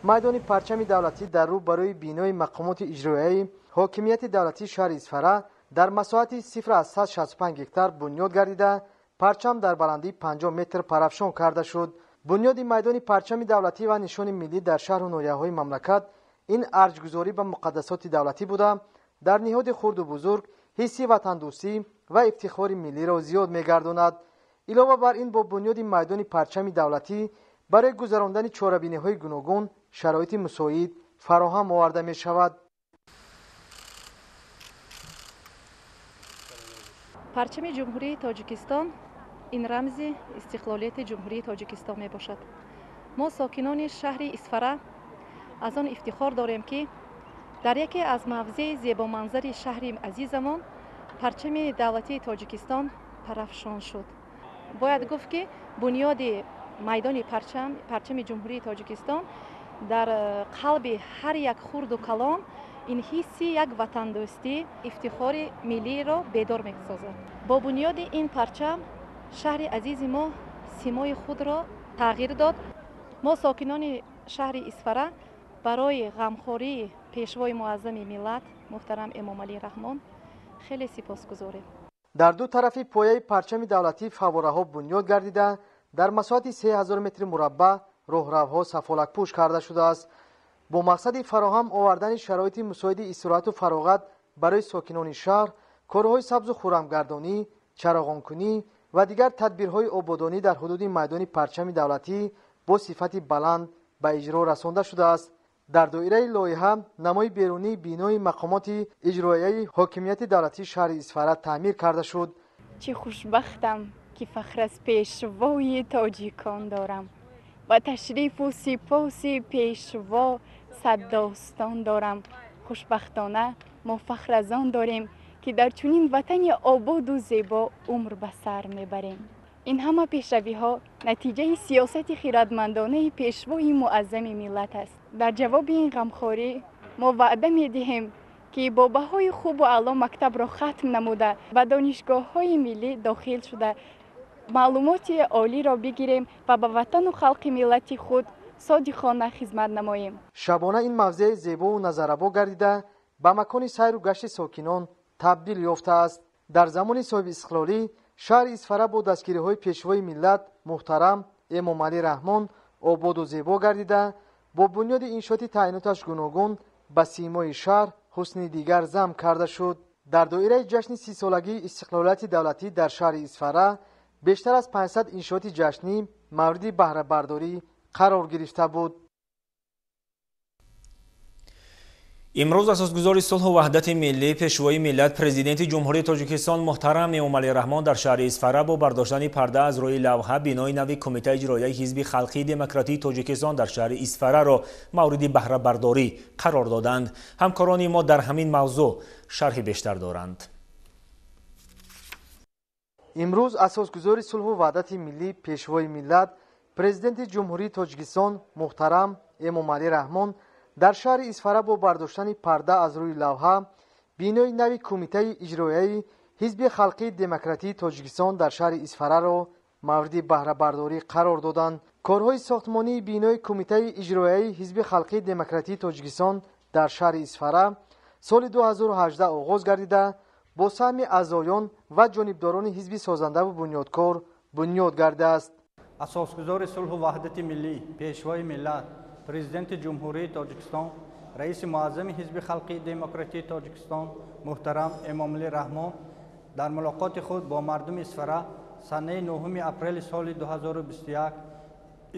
Майдони парчами давлатӣ дар рӯ барои бинои мақомоти иҷроияи ҳокимияти давлатии шаҳри Исфара дар масоҳати 0,65 гектар бунёд гардида, парчам дар баландии 50 метр парафшон карда шуд. Бунёди майдони парчами давлатӣ ва нишони миллӣ дар шаҳру ноҳияҳои мамлакат ин арҷгузорӣ ба муқаддасоти давлатӣ буда, дар ниҳоди хурду бузург ҳисси ватандӯстӣ ва ифтихори миллиро зиёд мегардонад. Илова бар ин, бо бунёди майдони парчами давлатӣ барои гузарондани чорабиниҳои гуногун шароити мусоид фароҳам оварда мешавад. Парчами Ҷумҳурии Тоҷикистон ин рамзи истиқлолияти Ҷумҳурии Тоҷикистон мебошад. Мо сокинони шаҳри Исфара аз он ифтихор дорем, ки дар яке аз мавзеи зебоманзари шаҳри азизамон парчами давлатии Тоҷикистон парафшон шуд. Бояд гуфт, ки бунёди майдони парчами Ҷумҳурии Тоҷикистон дар қалби ҳар як хурду калон ин ҳисси як ватандӯстӣ, ифтихори миллиро бедор месозад. Бо бунёди ин парчам шаҳри азизи мо симои худро тағйир дод. Мо сокинони шаҳри Исфара барои ғамхории пешвои муаззами миллат муҳтарам Эмомалӣ Раҳмон хеле сипосгузорем. Дар ду тарафи пояи парчами давлатӣ фаввораҳо бунёд гардида, дар масоҳати 3000 метри мураббаъ роҳравҳо сафолакпӯш карда шудааст. Бо мақсади фароҳам овардани шароити мусоиди истироҳату фароғат барои сокинони шаҳр, корҳои сабзу хуррамгардонӣ, чароғонкунӣ ва дигар тадбирҳои ободонӣ дар ҳудуди майдони парчами давлатӣ бо сифати баланд ба иҷро расонда шудааст. Дар доираи лоиҳа намои берунии бинои мақомоти иҷроияи ҳокимияти давлатии шаҳри Исфара таъмир карда шуд. Чӣ хушбахтам, ки фахр аз пешвои тоҷикон дорам, ба ташрифу сипоси пешво сад достон дорам. Хушбахтона мо фахр аз он дорем, ки дар чунин ватани ободу зебо умр ба сар мебарем. Ин ҳама пешравиҳо натиҷаи сиёсати хирадмандонаи пешвои муаззами миллат аст. Дар ҷавоби ин ғамхорӣ мо ваъда медиҳем, ки бо баҳои хубу аъло мактабро хатм намуда, ба донишгоҳҳои миллӣ дохил шуда, маълумоти олиро бигирем ва ба ватану халқи миллати худ содиқона хизмат намоем. Шабона ин мавзеи зебову назаррабо гардида, ба макони сайру гашти сокинон табдил ёфтааст. Дар замони соҳибистиқлолӣ шаҳри Исфара бо дастгириҳои пешвои миллат муҳтарам Эмомалӣ Раҳмон ободу зебо гардида, бо бунёди иншооти таъиноташ гуногун ба симои шаҳр ҳусни дигар зам карда шуд. Дар доираи ҷашни 30-солагии истиқлолияти давлатӣ дар шаҳри Исфара бештар аз 500 иншооти ҷашнӣ мавриди баҳрабардорӣ қарор гирифта буд. Имрӯз асосгузори сулҳу ваҳдати миллӣ, пешвои миллат, президенти Ҷумҳурии Тоҷикистон муҳтарам Эмомалӣ Раҳмон дар шаҳри Исфара бо бардоштани парда аз рӯи лавҳа бинои нави Кумитаи иҷроияи Ҳизби халқии демократии Тоҷикистон дар шаҳри Исфараро мавриди баҳрабардорӣ қарор доданд. Ҳамкорони мо дар ҳамин мавзӯъ шарҳи бештар доранд. Имрӯз асосгузори сулҳу ваҳдати миллӣ, пешвои миллат, президенти Ҷумҳурии Тоҷикистон муҳтарам Эмомалӣ Раҳмон дар шаҳри Исфара бо бардоштани парда аз рӯи лавҳа бинои нави Кумитаи иҷроияи Ҳизби халқии демократии Тоҷикистон дар шаҳри Исфараро мавриди баҳрабардорӣ қарор доданд. Корҳои сохтмонии бинои Кумитаи иҷроияи Ҳизби халқии демократии Тоҷикистон дар шаҳри Исфара соли 2018 оғоз гардида, бо саҳми аъзоён ва ҷонибдорони ҳизби созандаву бунёдкор бунёд гардааст. Асосгузори сулҳу ваҳдати миллӣ, пешвои миллат, президенти Ҷумҳурии Тоҷикистон, раиси муаззами Ҳизби халқии демократии Тоҷикистон муҳтарам Эмомалӣ Раҳмон дар мулоқоти худ бо мардуми Исфара санаи 9 апрели соли 2021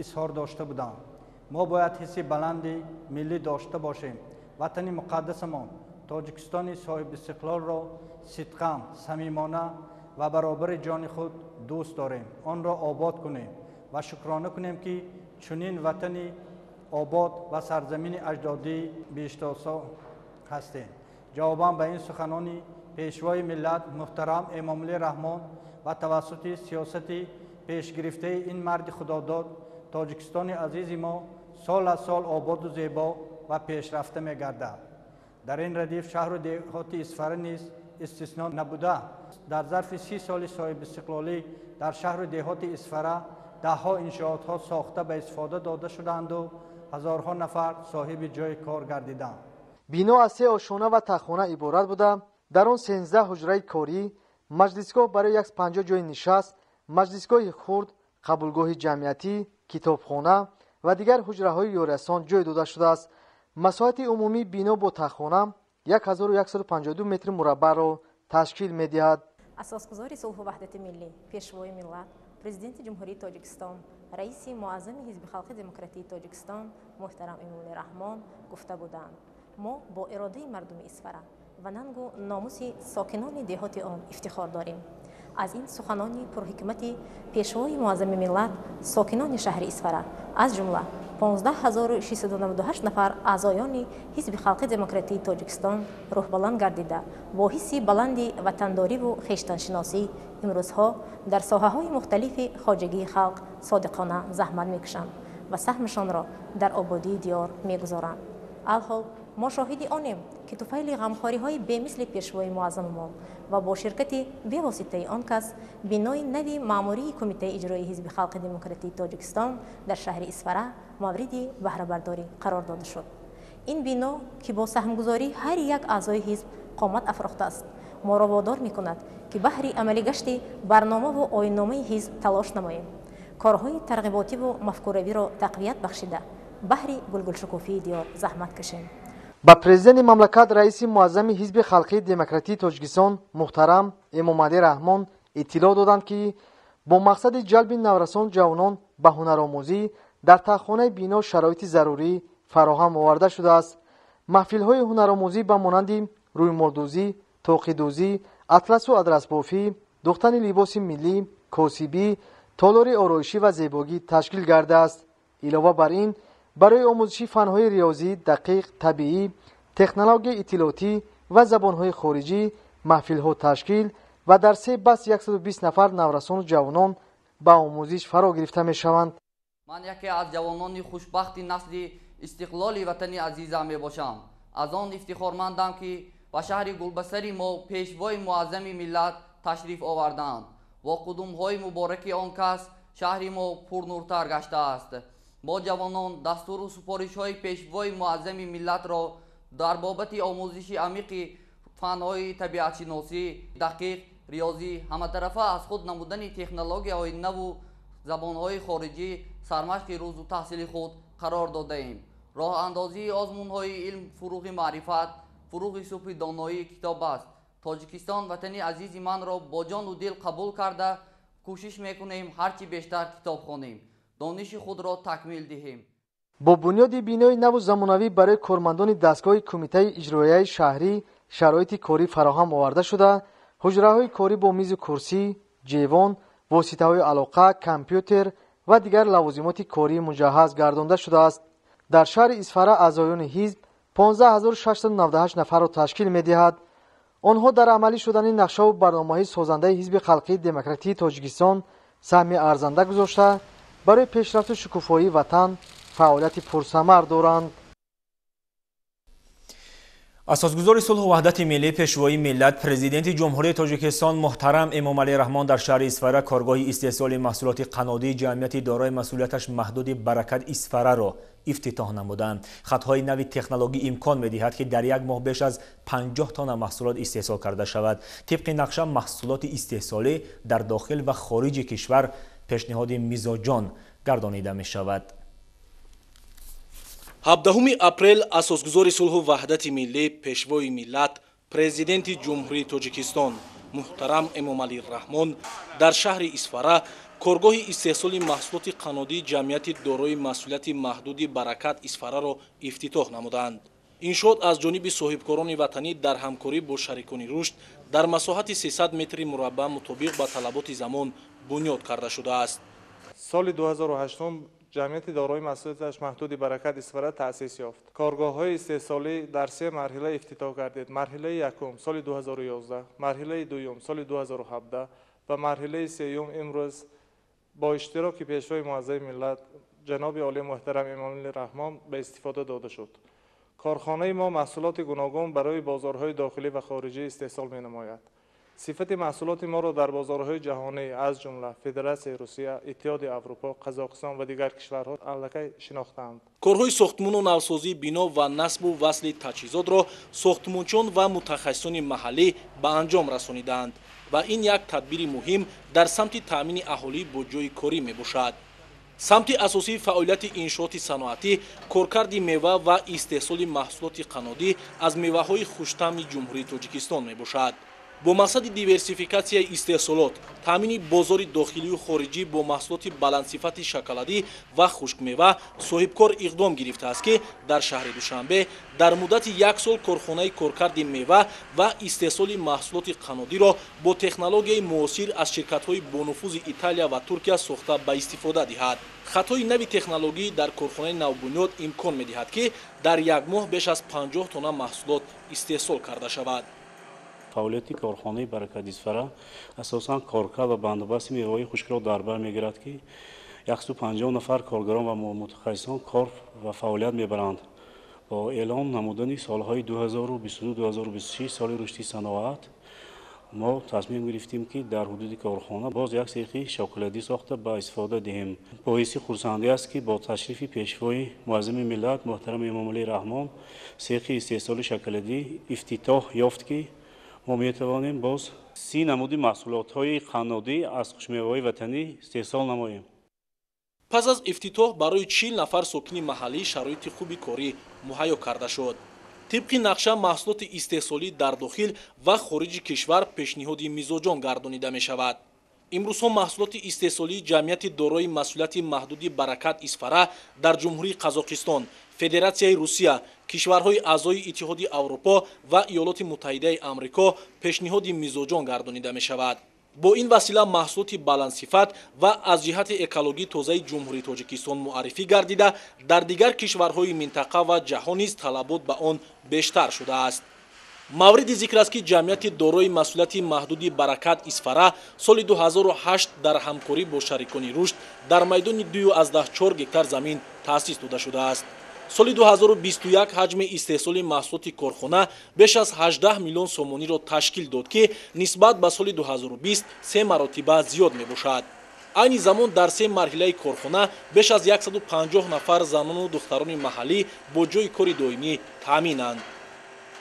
изҳор дошта буданд. Мо бояд ҳисси баланди миллӣ дошта бошем. Ватани муқаддасамон Тоҷикистони соҳибистиқлолро сидқан, самимона ва баробари ҷони худ дӯст дорем. Онро обод кунем ва шукрона кунем, ки чунин ватани обод ва сарзамини аҷдодии биҳиштосо ҳастем. Ҷавобан ба ин суханони пешвои миллат муҳтарам Эмомалӣ Раҳмон ва тавассути сиёсати пешгирифтаи ин марди худодод Тоҷикистони азизи мо сол аз сол ободу зебо ва пешрафта мегардад. Дар ин радиф шаҳру деҳоти Исфара низ истисно набуда. Дар зарфи 30 соли соҳибистиқлолӣ дар шаҳру деҳоти Исфара даҳҳо иншоотҳо сохта ба истифода дода шудаанду ҳазорҳо нафар соҳиби ҷойи кор гардиданд. Бино аз се ошхона ва таххона иборат буда, дар он 13 ҳуҷраи корӣ, маҷлисгоҳ барои 150 ҷойи нишаст, маҷлисгоҳи хурд, қабулгоҳи ҷамъиятӣ, китобхона ва дигар ҳуҷраҳои ёрирасон ҷой дода шудааст. Масоҳати умумии бино бо таххона 1152 метри мураббаъро ташкил медиҳад. Асосгузори сулҳу ваҳдати миллӣ, Пешвои миллат, Президенти Ҷумҳурии Тоҷикистон, Раиси Муаззами Ҳизби Халқи Демократии Тоҷикистон муҳтарам Эмомалӣ Раҳмон гуфта буданд: мо бо иродаи мардуми Исфара ва нангу номуси сокинони деҳоти он ифтихор дорем. Аз ин суханони пурҳикмати Пешвои Муаззами миллат, сокинони шаҳри Исфара, аз ҷумла 15698 нафар аъзоёни Ҳизби Халқи Демократии Тоҷикистон рӯҳбаланд гардида, бо ҳисси баланди ватандориву хештаншиносӣ имрӯзҳо дар соҳаҳои мухталифи хоҷагии халқ содиқона заҳмат мекушанд ва саҳмашонро дар ободии диёр мегузоранд. Алҳол мо шоҳиди онем, ки туфайли ғамхориҳои бемисли Пешвои муаззамамон ва бо ширкати бевоситаи он кас бинои нави маъмурии Кумитаи иҷроии Ҳизби Халқи Демократии Тоҷикистон дар шаҳри Исфара мавриди баҳрабардорӣ қарор дода шуд. Ин бино, ки бо саҳмгузории ҳар як аъзои ҳизб қомат афрохтааст, моро водор мекунад, ки баҳри амалигашти барномаву оинномаи ҳизб талош намоем, корҳои тарғиботиву мафкуравиро тақвият бахшида, баҳри гулгулшукуфии диёр заҳмат кашем. Ба президенти мамлакат, раиси муаззами Ҳизби Халқии Демократии Тоҷикистон муҳтарам Эмомалӣ Раҳмон иттилоъ доданд, ки бо мақсади ҷалби наврасон ҷавонон ба ҳунаромӯзӣ дар таххонаи бино шароити зарурӣ фароҳам оварда шудааст. Маҳфилҳои ҳунаромӯзӣ ба монанди рӯймолдӯзӣ, тоқидӯзӣ, атласу адрасбофӣ, духтани либоси миллӣ, косибӣ, толори ороишӣ ва зебогӣ ташкил гардааст. Илова бар ин, барои омӯзиши фанҳои риёзӣ, дақиқ, табиӣ, технологияи иттилоотӣ ва забонҳои хориҷӣ маҳфилҳо ташкил ва дар се баст 120 нафар наврасону ҷавонон ба омӯзиш фаро гирифта мешаванд. Ман яке аз ҷавонони хушбахти насли истиқлоли ватани азизам мебошам. Аз он ифтихормандам, ки ба шаҳри гулбасари мо Пешвои муаззами миллат ташриф оварданд. Бо қудумҳои мубораки он кас шаҳри мо пурнуртар гаштааст. Мо ҷавонон дастуру супоришҳои Пешвои муаззами миллатро дар бобати омӯзиши амиқи фанҳои табиатшиносӣ, дақиқ, риёзӣ, ҳаматарафа аз худ намудани технологияҳои наву забонҳои хориҷӣ сармашқи рӯзу таҳсили худ қарор додаем. Роҳандозии озмунҳои илм фуруғи маърифат, фуруғи субҳи доноӣ китоб аст. Тоҷикистон ватани азизи манро бо ҷону дил қабул карда, кӯшиш мекунем ҳарчи бештар китоб хонем, дониши худро такмил диҳем. Бо бунёди бинои наву замонавӣ барои кормандони дастгоҳи Кумитаи иҷроияи шаҳрӣ шароити корӣ фароҳам оварда шуда, ҳуҷраҳои корӣ бо мизу курсӣ, ҷевон, воситаҳои алоқа, компютер ва дигар лавозимоти корӣ муҷаҳҳаз гардонда шудааст. Дар шаҳри Исфара аъзоёни ҳизб 15698 нафарро ташкил медиҳад. Онҳо дар амалӣ шудани нақшаву барномаҳои созандаи Ҳизби Халқии Демократии Тоҷикистон саҳми арзанда гузошта, барои пешрафту шукуфоии ватан фаъолияти пурсамар доранд. Асосгузори сулҳу ваҳдати миллӣ, Пешвои миллат, Президенти Ҷумҳурии Тоҷикистон муҳтарам Эмомалӣ Раҳмон дар шаҳри Исфара коргоҳи истеҳсоли маҳсулоти қаннодии ҷамъияти дорои масъулияташ маҳдуди Баракат Исфараро ифтитоҳ намуданд. Хатҳои нави технологӣ имкон медиҳад, ки дар як моҳ беш аз 50 тонна маҳсулот истеҳсол карда шавад. Тибқи нақша, маҳсулоти истеҳсолӣ дар дохил ва хориҷи кишвар пешниҳоди мизоҷон гардонида мешавад. 17 апрел асосгузори сулҳу ваҳдати миллӣ, Пешвои миллат, Президенти Ҷумҳурии Тоҷикистон муҳтарам Эмомалӣ Раҳмон дар шаҳри Исфара коргоҳи истеҳсоли маҳсулоти қаннодии ҷамъияти дорои масъулияти маҳдуди Баракат Исфараро ифтитоҳ намуданд. Иншоот аз ҷониби соҳибкорони ватанӣ дар ҳамкорӣ бо шарикони рушд дар масоҳати 300 метри мураббаъ мутобиқ ба талаботи замон бунёд карда шудааст. Соли 2008 ҷамъияти дорои масъулияташ маҳдуди Баракат Исфара таъсис ёфт. Коргоҳҳои истеҳсолӣ дар се марҳила ифтитоҳ гардид. Марҳилаи якум соли 2011, марҳилаи дуюм соли 2017 ва марҳилаи сеюм имрӯз бо иштироки Пешвои муаззами миллат ҷаноби олии муҳтарам Эмомалӣ Раҳмон ба истифода дода шуд. Корхонаи мо маҳсулоти гуногун барои бозорҳои дохилӣ ва хориҷӣ истеҳсол менамояд. Сифати маҳсулоти моро дар бозорҳои ҷаҳонӣ, аз ҷумла Федератсияи Русия, Иттиҳоди Аврупо, Қазоқистон ва дигар кишварҳо аллакай шинохтаанд. Корҳои сохтмону навсозии бино ва насбу васли таҷҳизотро сохтмончиён ва мутахассисони маҳаллӣ ба анҷом расонидаанд ва ин як тадбири муҳим дар самти таъмини аҳолӣ бо ҷойи корӣ мебошад. Самти асосии фаъолияти иншооти саноатӣ коркарди мева ва истеҳсоли маҳсулоти қаннодӣ аз меваҳои хуштаъми Ҷумҳурии Тоҷикистон мебошад. Бо мақсади диверсификатсияи истеҳсолот, таъмини бозори дохилию хориҷӣ бо маҳсулоти баландсифати шоколадӣ ва хушкмева соҳибкор иқдом гирифтааст, ки дар шаҳри Душанбе дар муддати як сол корхонаи коркарди мева ва истеҳсоли маҳсулоти қаннодиро бо технологияи муосир аз ширкатҳои бонуфузи Италия ва Туркия сохта ба истифода диҳад. Хатҳои нави технологӣ дар корхонаи навбунёд имкон медиҳад, ки дар як моҳ беш аз 50 тонна маҳсулот истеҳсол карда шавад. Фаъолияти корхонаи Баракат Исфара асосан коркард ва бандубасти меваҳои хушкро дар бар мегирад, ки 150 нафар коргарон ва мутахассисон кор ва фаъолият мебаранд. Бо эълон намудани солҳои 2022-2026 соли рушди саноат мо тасмим гирифтем, ки дар ҳудуди корхона боз як сехи шоколадӣ сохта ба истифода диҳем. Боиси хурсандӣ аст, ки бо ташрифи Пешвои муаззами миллат муҳтарам Эмомалӣ Раҳмон сехи истеҳсоли шоколадӣ ифтитоҳ ёфт, ки мо метавонем боз 30 намуди маҳсулотҳои қаннодӣ аз хушмеваҳои ватанӣ истеҳсол намоем. Пас аз ифтитоҳ барои 40 нафар сокини маҳаллӣ шароити хуби корӣ муҳайё карда шуд. Тибқи нақша маҳсулоти истеҳсолӣ дар дохил ва хориҷи кишвар пешниҳоди мизоҷон гардонида мешавад. Имрӯзҳо маҳсулоти истеҳсолии ҷамъияти дорои масъулияти маҳдуди Баракат Исфара дар Ҷумҳурии Қазоқистон, Федератсияи Русия, кишварҳои аъзои Иттиҳоди Аврупо ва Иёлоти Муттаҳидаи Амрико пешниҳоди мизоҷон гардонида мешавад. Бо ин васила маҳсулоти баландсифат ва аз ҷиҳати экологӣ тозаи Ҷумҳурии Тоҷикистон муаррифӣ гардида, дар дигар кишварҳои минтақа ва ҷаҳон низ талабот ба он бештар шудааст. Мавриди зикр аст, ки ҷамъияти дорои масъулияти маҳдуди Баракат Исфара соли 2008 дар ҳамкорӣ бо шарикони рушд дар майдони 2,4 гектар замин таъсис дода шудааст. Соли 2021 ҳаҷми истеҳсоли маҳсулоти корхона беш аз 18 миллион сомониро ташкил дод, ки нисбат ба соли 2020 се маротиба зиёд мебошад. Айни замон дар се марҳилаи корхона беш аз 150 нафар занону духтарони маҳаллӣ бо ҷойи кори доимӣ таъминанд.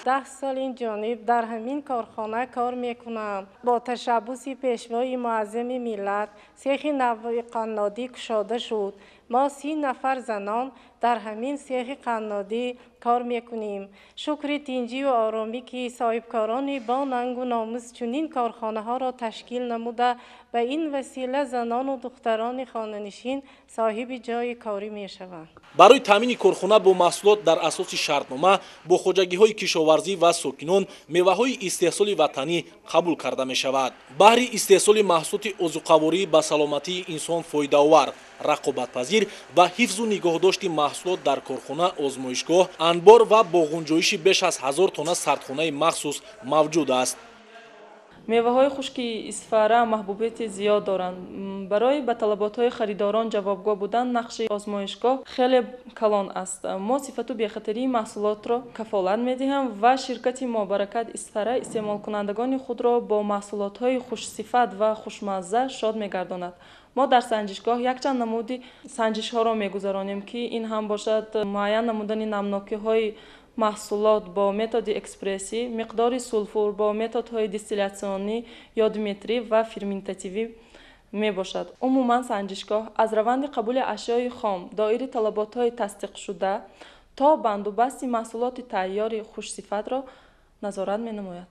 10 сол ин ҷониб дар ҳамин корхона кор мекунам. Бо ташаббуси Пешвои муаззами миллат сехи нави қаннодӣ кушода шуд. Мо 30 нафар занон дар ҳамин сехи қаннодӣ кор мекунем. Шукри тинҷию оромӣ, ки соҳибкорони бо нангу номус чунин корхонаҳоро ташкил намуда, ба ин васила занону духтарони хонанишин соҳиби ҷойи корӣ мешаванд. Барои таъмини корхона бо маҳсулот дар асоси шартнома бо хоҷагиҳои кишоварзӣ ва сокинон меваҳои истеҳсоли ватанӣ қабул карда мешавад. Баҳри истеҳсоли маҳсулоти озуқаворӣ ба саломатии инсон фоидаовар, рақобатпазир ва ҳифзу нигоҳдошти маҳсулот дар корхона, озмоишгоҳ, анбор ва бо ғунҷоиши беш аз 1000 тонна сардхонаи махсус мавҷуд аст. Меваҳои хушки Исфара маҳбубияти зиёд доранд. Барои ба талаботҳои харидорон ҷавобгӯ будан нақши озмоишгоҳ хеле калон аст. Мо сифату бехатарии маҳсулотро кафолат медиҳем ва ширкати мо Баракат Исфара истеъмолкунандагони худро бо маҳсулотҳои хушсифат ва хушмазза шод мегардонад. Мо дар санҷишгоҳ якчанд намуди санҷишҳоро мегузаронем, ки ин ҳам бошад муайян намудани намнокиҳои маҳсулот бо методи экспрессӣ, миқдори сулфур бо методҳои дистилятсионӣ, йодметрӣ ва ферментативӣ мебошад. Умуман санҷишгоҳ аз раванди қабули ашёи хом доири талаботҳои тасдиқшуда то бандубасти маҳсулоти тайёри хушсифатро назорат менамояд.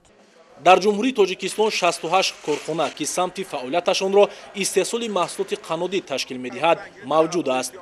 Дар Ҷумҳурии Тоҷикистон 68 корхона, ки самти фаъолияташонро истеҳсоли маҳсулоти қаннодӣ ташкил медиҳад, мавҷуд аст.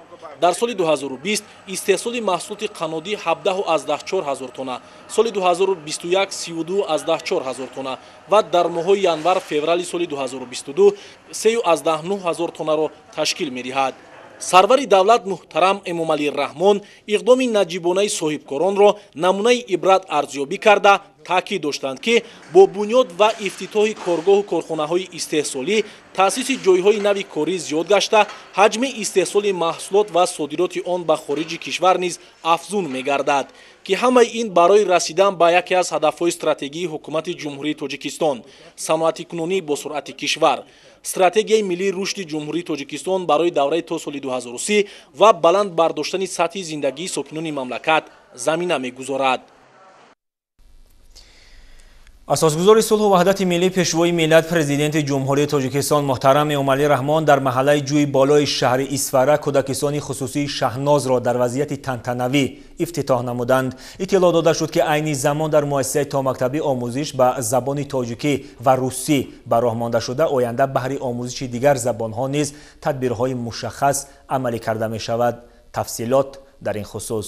Дар соли 2020 истеҳсоли маҳсулоти қаннодӣ 17,4 ҳазор тонна, соли 2021 32,4 ҳазор тонна ва дар моҳҳои январ-феврали соли 2022 3,9 ҳазор тоннаро ташкил медиҳад. Сарвари давлат муҳтарам Эмомалӣ Раҳмон иқдоми наҷибонаи соҳибкоронро намунаи ибрат арзёбӣ карда, Таъкид доштанд, ки бо бунёд ва ифтитоҳи коргоҳу корхонаҳои истеҳсолӣ таъсиси ҷойҳои нави корӣ зиёд гашта, ҳаҷми истеҳсоли маҳсулот ва содироти он ба хориҷи кишвар низ афзун мегардад, ки ҳамаи ин барои расидан ба яке аз ҳадафҳои стратегии ҳукумати Ҷумҳурии Тоҷикистон, саноатикунонӣ бо суръати кишвар, стратегияи миллии рушди Ҷумҳурии Тоҷикистон барои давраи то соли 2030 ва баланд бардоштани сатҳи зиндагии сокинони мамлакат замина мегузорад. Асосгузори сулҳу ваҳдати миллӣ, Пешвои миллат, Президенти Ҷумҳурии Тоҷикистон муҳтарам Эмомалӣ Раҳмон дар маҳаллаи Ҷӯи болои шаҳри Исфара кӯдакистони хусусии Шаҳнозро дар вазъияти тантанавӣ ифтитоҳ намуданд. Иттилоъ дода шуд, ки айни замон дар муассисаи томактабӣ омӯзиш ба забони тоҷикӣ ва русӣ ба роҳ монда шуда, оянда баҳри омӯзиши дигар забонҳо низ тадбирҳои мушаххас амалӣ карда мешавад. Тафсилот дар ин хусус.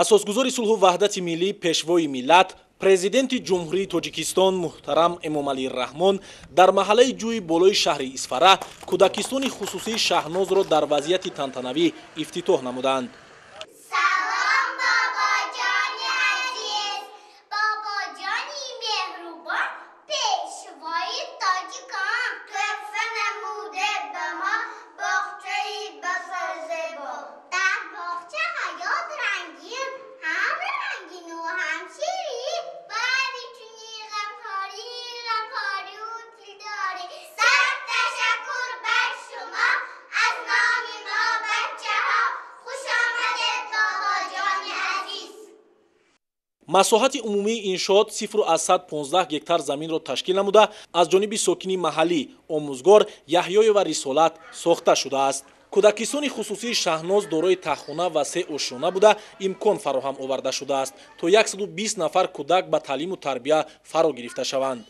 Асосгузори сулҳу ваҳдати миллӣ, Пешвои миллат, Президенти Ҷумҳурии Тоҷикистон муҳтарам Эмомалӣ Раҳмон дар маҳаллаи Ҷӯи болои шаҳри Исфара кӯдакистони хусусии Шаҳнозро дар вазъияти тантанавӣ ифтитоҳ намуданд. Масоҳати умумии иншоот 0,15 гектар заминро ташкил намуда, аз ҷониби сокини маҳаллӣ омӯзгор Яҳёева Рисолат сохта шудааст. Кӯдакистони хусусии Шаҳноз дорои таххона ва 3 ошёна буда, имкон фароҳам оварда шудааст, то 120 нафар кӯдак ба таълиму тарбия фаро гирифта шаванд.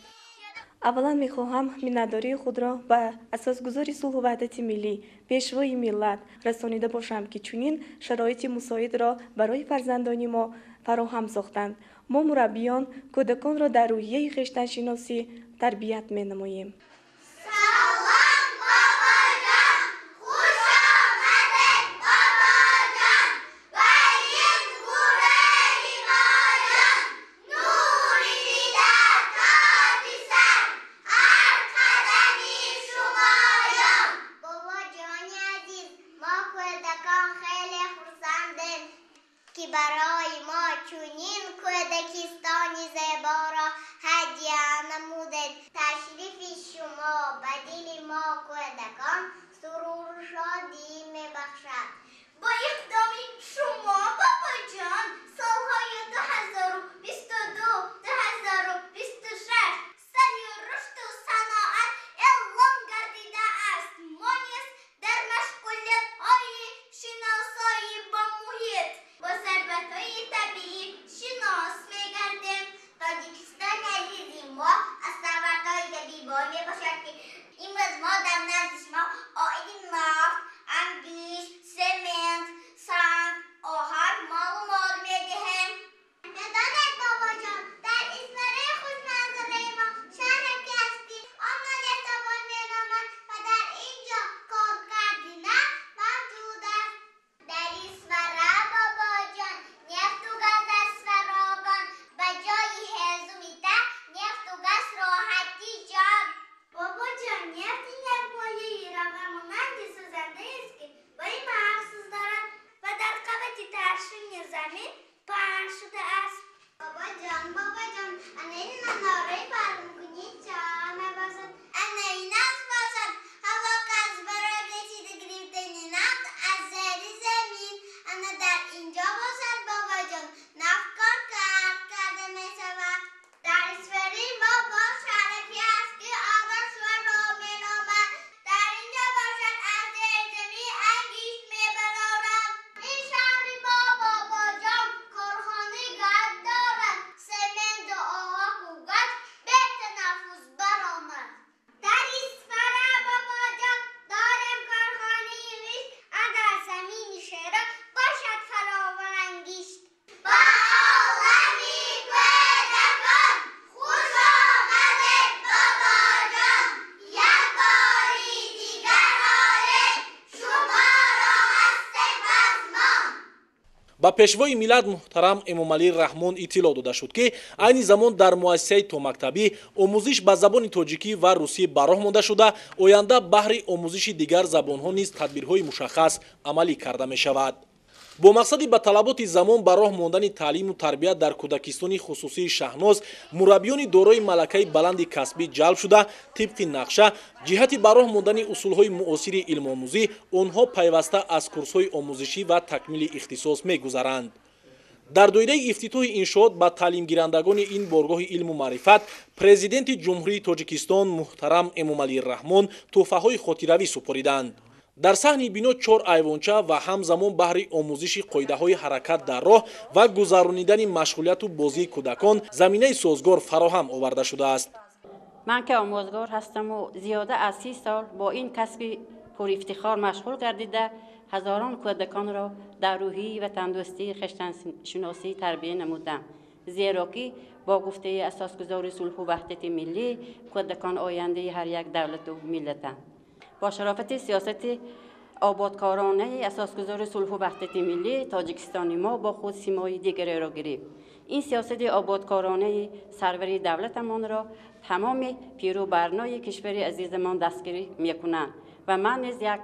Аввалан мехоҳам миннатдории худро ба асосгузори сулҳу ваҳдати миллӣ, пешвои миллат расонида бошам, ки чунин шароити мусоидро барои фарзандони мо фароҳам сохтанд. Мо мураббиён кӯдаконро дар рӯҳияи хештаншиносӣ тарбият менамоем. Ба пешвои миллат муҳтарам Эмомалӣ Раҳмон иттилоъ дода шуд, ки айни замон дар муассисаи томактабӣ омӯзиш ба забони тоҷикӣ ва русӣ ба роҳ монда шуда, оянда баҳри омӯзиши дигар забонҳо низ тадбирҳои мушаххас амалӣ карда мешавад. Бо мақсади ба талаботи замон ба роҳ мондани таълиму тарбият дар кӯдакистони хусусии Шаҳноз мураббиёни дорои малакаи баланди касбӣ ҷалб шуда, тибқи нақша ҷиҳати ба роҳ мондани усулҳои муосири илмомӯзӣ онҳо пайваста аз курсҳои омӯзишӣ ва такмили ихтисос мегузаранд. Дар доираи ифтитоҳи иншоот ба таълимгирандагони ин боргоҳи илму маърифат Президенти Ҷумҳурии Тоҷикистон муҳтарам Эмомалӣ Раҳмон тӯҳфаҳои хотиравӣ супориданд. Дар саҳни бино 4 айвонча ва ҳамзамон баҳри омӯзиши қоидаҳои ҳаракат дар роҳ ва гузаронидани машғулияту бозии кӯдакон заминаи созгор фароҳам оварда шудааст. Ман ки омӯзгор ҳастаму зиёда аз 30 сол бо ин касби пурифтихор машғул гардида, ҳазорон кӯдаконро дар рӯҳии ватандӯстии хештаншиносӣ тарбия намудам. Зеро ки бо гуфтаи асосгузори сулҳу ваҳдати миллӣ кӯдакон ояндаи ҳар як давлату миллатанд. Бо шарофати сиёсати ободкоронаи асосгузори сулҳу ваҳдати миллӣ Тоҷикистони мо бо худ симои дигареро гирифт. Ин сиёсати ободкоронаи сарвари давлатамонро тамоми пиру барнои кишвари азизамон дастгирӣ мекунанд ва ман низ як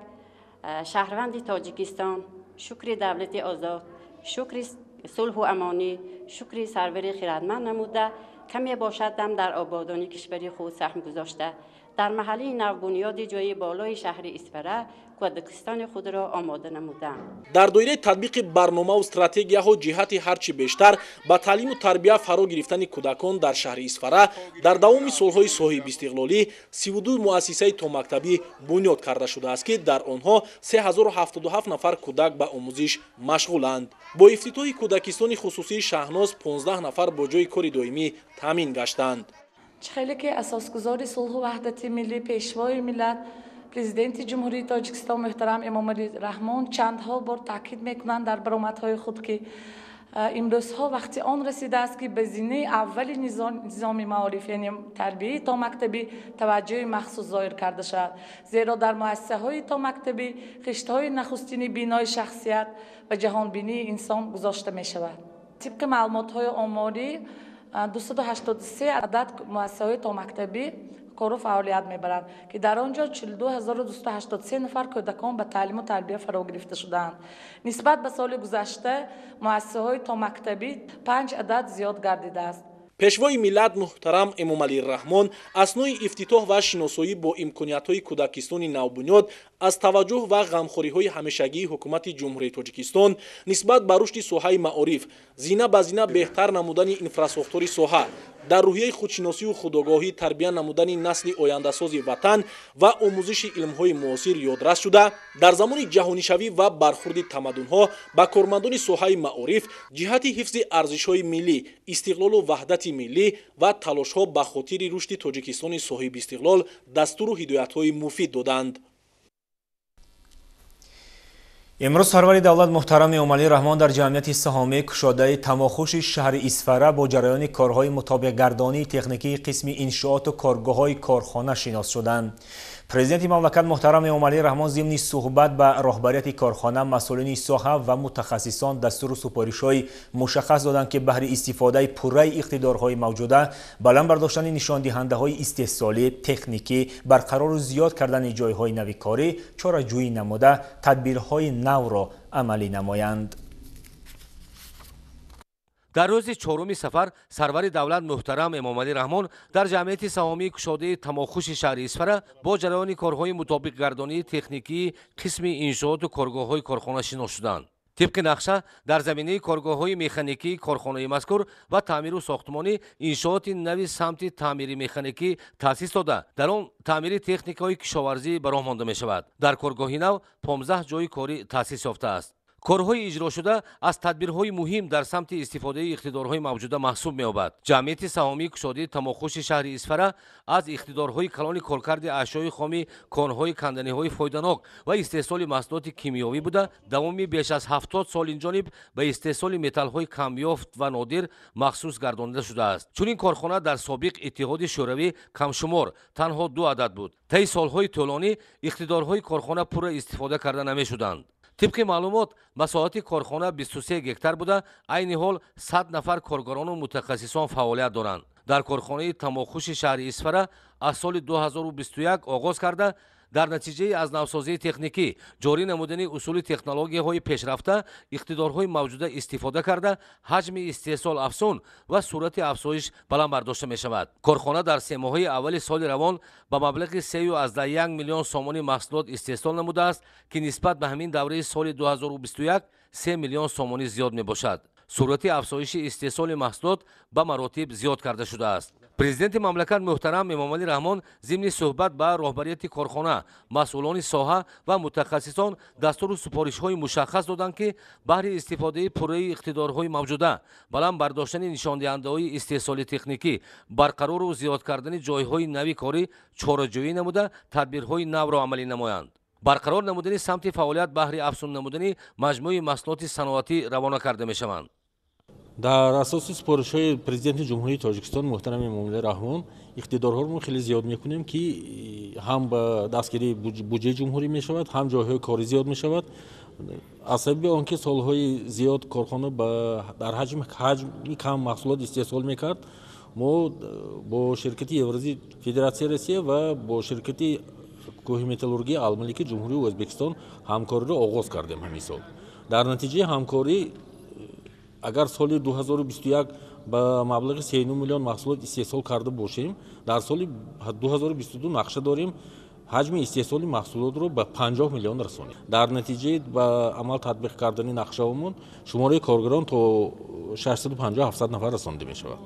шаҳрванди Тоҷикистон шукри давлати озод, шукри сулҳу амонӣ, шукри сарвари хирадманд намуда, каме бошадам дар ободонии кишвари худ саҳм гузошта, дар маҳаллаи навбунёди ҷои болои шаҳри Исфара кӯдакистони худро омода намудам. Дар доираи татбиқи барномаву стратегияҳо ҷиҳати ҳарчи бештар ба таълиму тарбия фаро гирифтани кӯдакон дар шаҳри Исфара дар давоми солҳои соҳибистиқлолӣ 32 муассисаи томактабӣ бунёд карда шудааст, ки дар онҳо 3077 нафар кӯдак ба омӯзиш машғуланд. Бо ифтитоҳи кӯдакистони хусусии Шаҳноз 15 нафар бо ҷои кори доимӣ таъмин гаштанд. Чӣ хеле ки асосгузори сулҳу ваҳдати миллӣ, Пешвои миллат, Президенти Ҷумҳурии Тоҷикистон муҳтарам Эмомалӣ Раҳмон чандҳо бор таъкид мекунанд дар баромадҳои худ, ки имрӯзҳо вақти он расидааст, ки ба зинаи аввали низоми маориф, яъне тарбияи томактабӣ, таваҷҷӯҳи махсус зоҳир карда шавад. Зеро дар муассисаҳои томактабӣ хиштҳои нахустини бинои шахсият ва ҷаҳонбинии инсон гузошта мешавад. Тибқи маълумотҳои оморӣ, 283 адад муассисаҳои томактабӣ кору фаъолият мебаранд, ки дар он ҷо 42283 нафар кӯдакон ба таълиму тарбия фаро гирифта шудаанд. Нисбат ба соли гузашта муассисаҳои томактабӣ 5 адад зиёд гардидааст. Пешвои миллат муҳтарам Эмомалӣ Раҳмон аснои ифтитоҳ ва шиносоӣ бо имкониятҳои кӯдакистони навбунёд аз таваҷҷӯҳ ва ғамхориҳои ҳамешагии ҳукумати Ҷумҳурии Тоҷикистон нисбат ба рушди соҳаи маориф, зина ба зина беҳтар намудани инфрасохтори соҳа, дар рӯҳияи худшиносию худогоҳӣ тарбия намудани насли ояндасози ватан ва омӯзиши илмҳои муосир ёдрас шуда, дар замони ҷаҳонишавӣ ва бархурди тамаддунҳо ба кормандони соҳаи маориф ҷиҳати ҳифзи арзишҳои миллӣ, истиқлолу ваҳдати миллӣ ва талошҳо ба хотири рушди Тоҷикистони соҳибистиқлол дастуру ҳидоятҳои муфид доданд. Имрӯз сарвари давлат муҳтарам Эмомалӣ Раҳмон дар ҷамъияти саҳомии кушодаи Тамохуши шаҳри Исфара бо ҷараёни корҳои мутобиқгардонии техникии қисми иншооту коргоҳҳои корхона шинос шуданд. Президенти мамлакат муҳтарам Эмомалӣ Раҳмон зимни суҳбат ба роҳбарияти корхона, масъулини соҳа ва мутахассисон дастуру супоришҳои мушаххас доданд, ки баҳри истифодаи пурраи иқтидорҳои мавҷуда, баланд бардоштани нишондиҳандаҳои истеҳсолӣ, техникӣ, барқарору зиёд кардани ҷойҳои нави корӣ чораҷӯӣ намуда, тадбирҳои навро амалӣ намоянд. Дар рӯзи чоруми сафар сарвари давлат муҳтарам Эмомалӣ Раҳмон дар ҷамъияти саҳомии кушодаи Тамохуши шаҳри Исфара бо ҷараёни корҳои мутобиқгардонии техникии қисми иншооту коргоҳҳои корхона шинос шуданд. Тибқи нақша, дар заминаи коргоҳҳои механикии корхонаи мазкур ва таъмиру сохтмонӣ иншооти нави самти таъмири механикӣ таъсис дода, дар он таъмири техникаҳои кишоварзӣ ба роҳ монда мешавад. Дар коргоҳи нав 15 ҷойи корӣ таъсис ёфтааст. Корҳои иҷрошуда аз тадбирҳои муҳим дар самти истифодаи иқтидорҳои мавҷуда маҳсуб меёбад. Ҷамъияти саҳомии кушодаи Тамохуши шаҳри Исфара аз иқтидорҳои калони коркарди ашёи хоми конҳои канданиҳои фоиданок ва истеҳсоли маҳсулоти кимиёвӣ буда, давоми беш аз 70 сол инҷониб ба истеҳсоли металлҳои камёфт ва нодир махсус гардонида шудааст. Чунин корхона дар собиқ Иттиҳоди Шӯравӣ камшумор танҳо 2 адад буд. Таи солҳои тӯлонӣ иқтидорҳои корхона пурра истифода карда намешуданд. Тибқи маълумот, масоҳати корхона 23 гектар буда, айни ҳол 100 нафар коргарону мутахассисон фаъолият доранд. Дар корхонаи Тамохуши шаҳри Исфара аз соли 2021 оғоз карда, дар натиҷаи аз навсозии техникӣ, ҷорӣ намудани усули технологияҳои пешрафта, иқтидорҳои мавҷуда истифода карда, ҳаҷми истеҳсол афзун ва суръати афзоиш баланд бардошта мешавад. Корхона дар семоҳаи аввали соли равон ба маблағи 3,1 миллион сомонӣ маҳсулот истеҳсол намудааст, ки нисбат ба ҳамин давраи соли 2021 3 миллион сомонӣ зиёд мебошад. Суръати афзоиши истеҳсоли маҳсулот ба маротиб зиёд карда шудааст. Президенти мамлакат муҳтарам Эмомалӣ Раҳмон зимни суҳбат ба роҳбарияти корхона, масъулони соҳа ва мутахассисон дастуру супоришҳои мушаххас доданд, ки баҳри истифодаи пурраи иқтидорҳои мавҷуда, баланд бардоштани нишондиҳандаҳои истеҳсоли техникӣ, барқарору зиёд кардани ҷойҳои нави корӣ чораҷӯӣ намуда, тадбирҳои навро амалӣ намоянд. Барқарор намудани самти фаъолият баҳри афзун намудани маҷмӯи маҳсулоти саноатӣ равона карда мешаванд. Дар асоси супоришҳои Президенти Ҷумҳурии Тоҷикистон муҳтарам Эмомалӣ Раҳмон иқтидорҳоро мо хеле зиёд мекунем, ки ҳам ба дастгирии буҷаи ҷумҳурӣ мешавад, ҳам ҷойҳои корӣ зиёд мешавад. Аз сабаби он ки солҳои зиёд корхона дар ҳаҷми кам маҳсулот истеҳсол мекард, мо бо ширкати Евразии Федератсияи Россия ва бо ширкати кӯҳи металлургии Алмалики Ҷумҳурии Ӯзбекистон ҳамкориро оғоз кардем ҳамин сол. Дар натиҷаи ҳамкорӣ агар соли 2021 ба маблағи 3,9 миллион маҳсулот истеҳсол карда бошем, дар соли 2022 нақша дорем ҳаҷми истеҳсоли маҳсулотро ба 50 миллион расонем. Дар натиҷаи ба амал татбиқ кардани нақшаомон шумораи коргарон то 650-700 нафар расонда мешавад.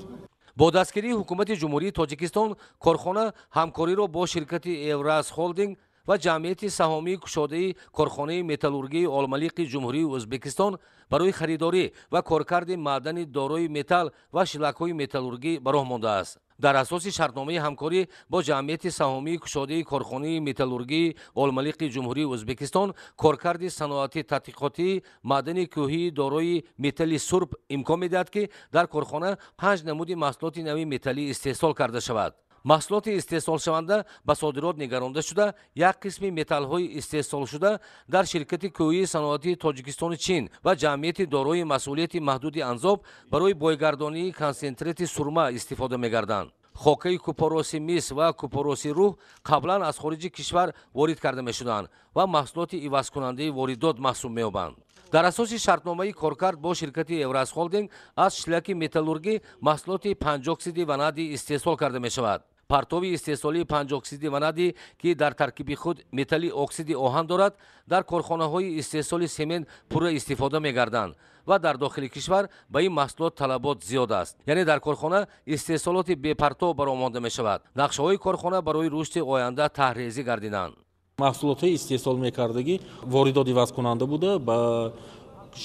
Бо дастгирии ҳукумати Ҷумҳурии Тоҷикистон корхона ҳамкориро бо ширкати Евраз Холдинг ва ҷамъияти саҳомии кушодаи корхонаи металлургии Олмалиқи Ҷумҳурии Ӯзбекистон барои харидорӣ ва коркарди маъдани дорои металл ва шилакҳои металлургӣ ба роҳ мондааст. Дар асоси шартномаи ҳамкорӣ бо ҷамъияти саҳомии кушодаи корхонаи металлургии Олмалиқи Ҷумҳурии Ӯзбекистон коркарди саноатӣ тадқиқотии маъдани кӯҳии дорои металли сурб имкон медиҳад, ки дар корхона 5 намуди маҳсулоти нави металлӣ истеҳсол карда шавад. Маҳсулоти истеҳсолшаванда ба содирот нигаронда шуда, як қисми металлҳои истеҳсолшуда дар ширкати кӯҳии саноатии Тоҷикистони Чин ва ҷамъияти дорои масъулияти маҳдуди Анзоб барои бойгардонии консентрати сурма истифода мегарданд. Хокаи купороси мис ва купороси рӯҳ қаблан аз хориҷи кишвар ворид карда мешуданд ва маҳсулоти ивазкунандаи воридот маҳсуб меёбанд. Дар асоси шартномаи коркард бо ширкати Евраз Холдинг аз шлаки металлургӣ маҳсулоти панҷоксиди ванадий истеҳсол карда мешавад. Партови истеҳсолии панҷоксиди ванадий, ки дар таркиби худ металли оксиди оҳан дорад, дар корхонаҳои истеҳсоли семент пурра истифода мегарданд ва дар дохили кишвар ба ин маҳсулот талабот зиёд аст. Яъне дар корхона истеҳсолоти бепартов баромонда мешавад. Нақшаҳои корхона барои рушди оянда таҳрезӣ гардиданд. Маҳсулотҳои истеҳсол мекардагӣ воридот ивазкунанда буда ба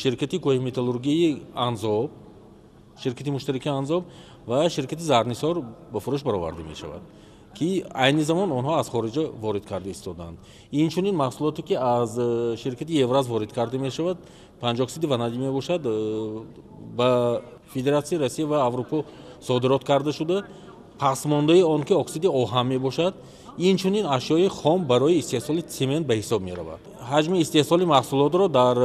ширкати кӯҳи металлургии Анзоб, ширкати муштараки Анзоб ва ширкати Зарнисор ба фурӯш бароварда мешавад, ки айни замон онҳо аз хориҷа ворид карда истоданд. Инчунин маҳсулоте, ки аз ширкати Евраз ворид карда мешавад, панҷоксиди ванадий мебошад, ба Федератсияи Россия ва Аврупо содирот карда шуда, пасмондаи он ки оксиди оҳан мебошад. Инчунин ашёи хом барои истеҳсоли семент ба ҳисоб меравад. Ҳаҷми истеҳсоли маҳсулотро дар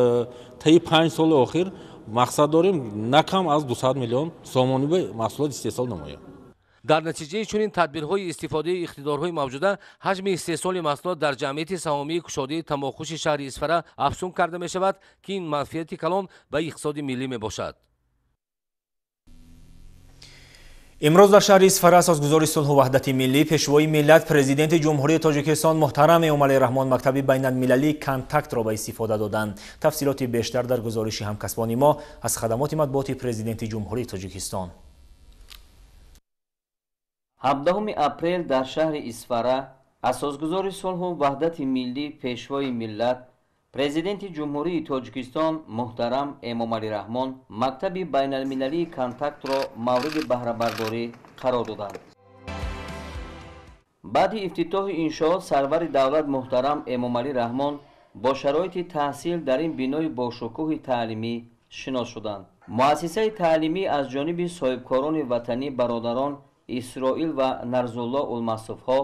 таи 5 соли охир мақсад дорем на кам аз 200 миллион сомонӣ ба маҳсулот истеҳсол намояд. Дар натиҷаи чунин тадбирҳои истифодаи иқтидорҳои мавҷуда ҳаҷми истеҳсоли маҳсулот дар ҷамъияти саҳомии кушодаи тамохуши шаҳри Исфара афзун карда мешавад, ки ин манфиати калон ба иқтисоди миллӣ мебошад. Имрӯз дар шаҳри Исфара асосгузори сулҳу ваҳдати миллӣ, пешвои миллат, президенти Ҷумҳурии Тоҷикистон муҳтарам Эмомалӣ Раҳмон мактаби байналмилалии Контактро ба истифода доданд. Тафсилоти бештар дар гузориши ҳамкасбони мо аз хадамоти матбуоти президенти Ҷумҳурии Тоҷикистон. 17 апрел дар шаҳри Исфара асосгузори сулҳу ваҳдати миллӣ, пешвои миллат, президенти Ҷумҳурии Тоҷикистон муҳтарам Эмомалӣ Раҳмон мактаби байналмилалии Контактро мавриди баҳрабардорӣ қарор доданд. Баъди ифтитоҳи иншоот сарвари давлат муҳтарам Эмомалӣ Раҳмон бо шароити таҳсил дар ин бинои бошукӯҳи таълимӣ шинос шуданд. Муассисаи таълимӣ аз ҷониби соҳибкорони ватанӣ бародарон Исроил ва Нарзулло Улмасовҳо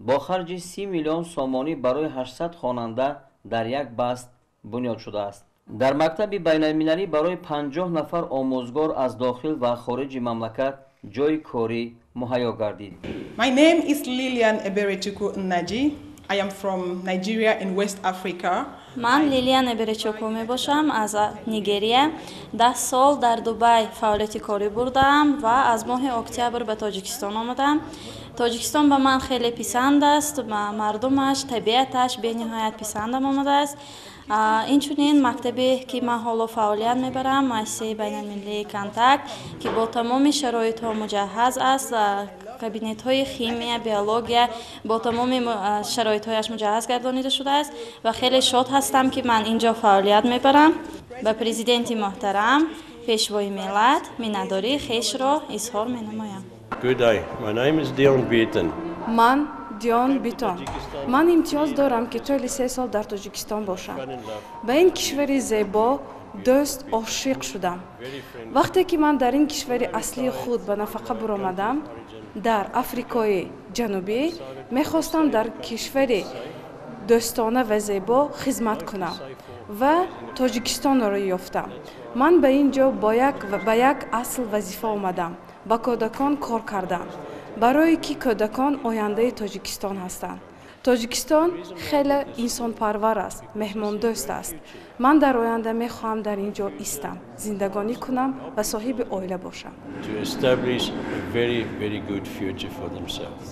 бо харҷи 30 миллион сомонӣ барои 800 хонанда дар як баст бунёд шудааст. Дар мактаби байналмилалӣ барои 50 нафар омӯзгор аз дохил ва хориҷи мамлакат ҷойи корӣ муҳайё гардид. My name is Lilian Eberechukwu Nnaji. I am from Nigeria in West Africa. Ман Лилиан Эберечуку мебошам аз Нигерия. 10 сол дар Дубай фаъолияти корӣ бурдаам ва аз моҳи октябр ба Тоҷикистон омадаам. Тоҷикистон ба ман хеле писанд аст, мардумаш, табиаташ бениҳоят писандам омадааст. Инчунин мактабе, ки ман ҳоло фаъолият мебарам, муассисаи байналмилалии Контакт, ки бо тамоми шароитҳо муҷаҳҳаз аст, кабинетҳои химия, биология бо тамоми шароитҳояш муҷаҳҳаз гардонида шудааст ва хеле шод ҳастам, ки ман инҷо фаъолият мебарам. Ба президенти муҳтарам, пешвои миллат миннатдории хешро изҳор менамоям. Good day. My name is Dion Beaton. Ман Дион Битон. Ман имтиёз дорам, ки тӯли 3 сол дар Тоҷикистон бошам. Ба ин кишвари зебо дӯст ошиқ шудам. Вақте ки ман дар ин кишвари аслии худ ба нафақа буромадам, дар Африкои Ҷанубӣ, мехостам дар кишвари дӯстона ва зебо хизмат кунам ва Тоҷикистонро ёфтам. Ман ба ин ҷо ба як асл вазифа омадам, ба кӯдакон кор кардам, барое ки кӯдакон ояндаи Тоҷикистон ҳастанд. Тоҷикистон хеле инсонпарвар аст, меҳмондӯст аст. Ман дар оянда мехоҳам дар ин ҷо истам, зиндагонӣ кунам ва соҳиби оила бошам. To establish a very, very good future for themselves.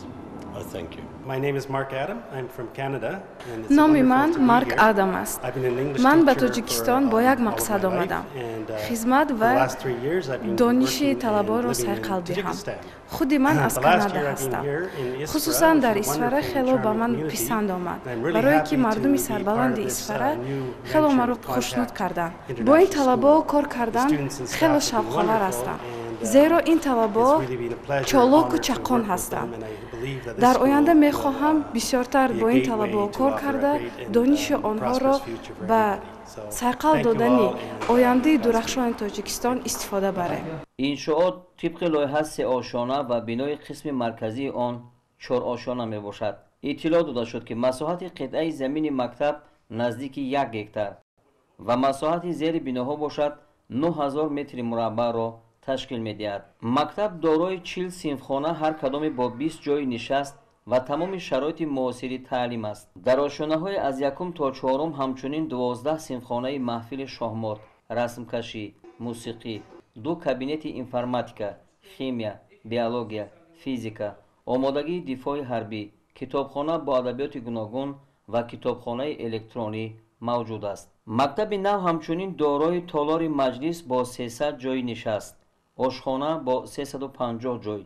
I thank you. My name is Mark Adam. I'm from Canada, and it's Номи wonderful ман to be Марк here. Адам аст. I've been an English Ман ба teacher for, Тоҷикистон бо як all of мақсад my life, омадам. and, Хизмат for ва the last 3 years I've been дониши working and талаборо living in сайқал диҳам. Tajikistan. Худи ман аз The last Канада year I've been ҳастам. here in Isfara, Хусусан which дар is a Исфара wonderful and хело ба charming ман community. писанд омад, And I'm really барое ки happy to мардуми be part of сарбаланди this, Исфара new хело venture маро contact хушнуд карданд. Бо ин international талабо school. кор The кардан students and хело staff have been шавқовар wonderful ҳастам. and, Зеро ин талабо чолоку чаққон ҳастанд. Дар оянда мехоҳам бисёртар бо ин талабо кор карда, дониши онҳоро ба сайқал додани ояндаи дурахшони Тоҷикистон истифода барем. Иншоот тибқи лоиҳа сеошёна ва бинои қисми марказии он чорошёна мебошад. Иттилоъ дода шуд, ки масоҳати қитъаи замини мактаб наздики 1 гектар ва масоҳати зери биноҳо бошад 9000 метри мураббаъро ташкил медиҳад. Мактаб дорои 40 синфхона, ҳар кадоме бо 20 ҷойи нишаст ва тамоми шароити муосири таълим аст. Дар ошёнаҳои аз якум то чорум ҳамчунин 12 синфхонаи маҳфили шоҳмот, расмкашӣ, мусиқӣ, 2 кабинети информатика, химия, биология, физика, омодагии дифои ҳарбӣ, китобхона бо адабиёти гуногун ва китобхонаи электронӣ мавҷуд аст. Мактаби нав ҳамчунин дорои толори маҷлис бо 300 ҷойи нишаст, ошхона бо 350 ҷой,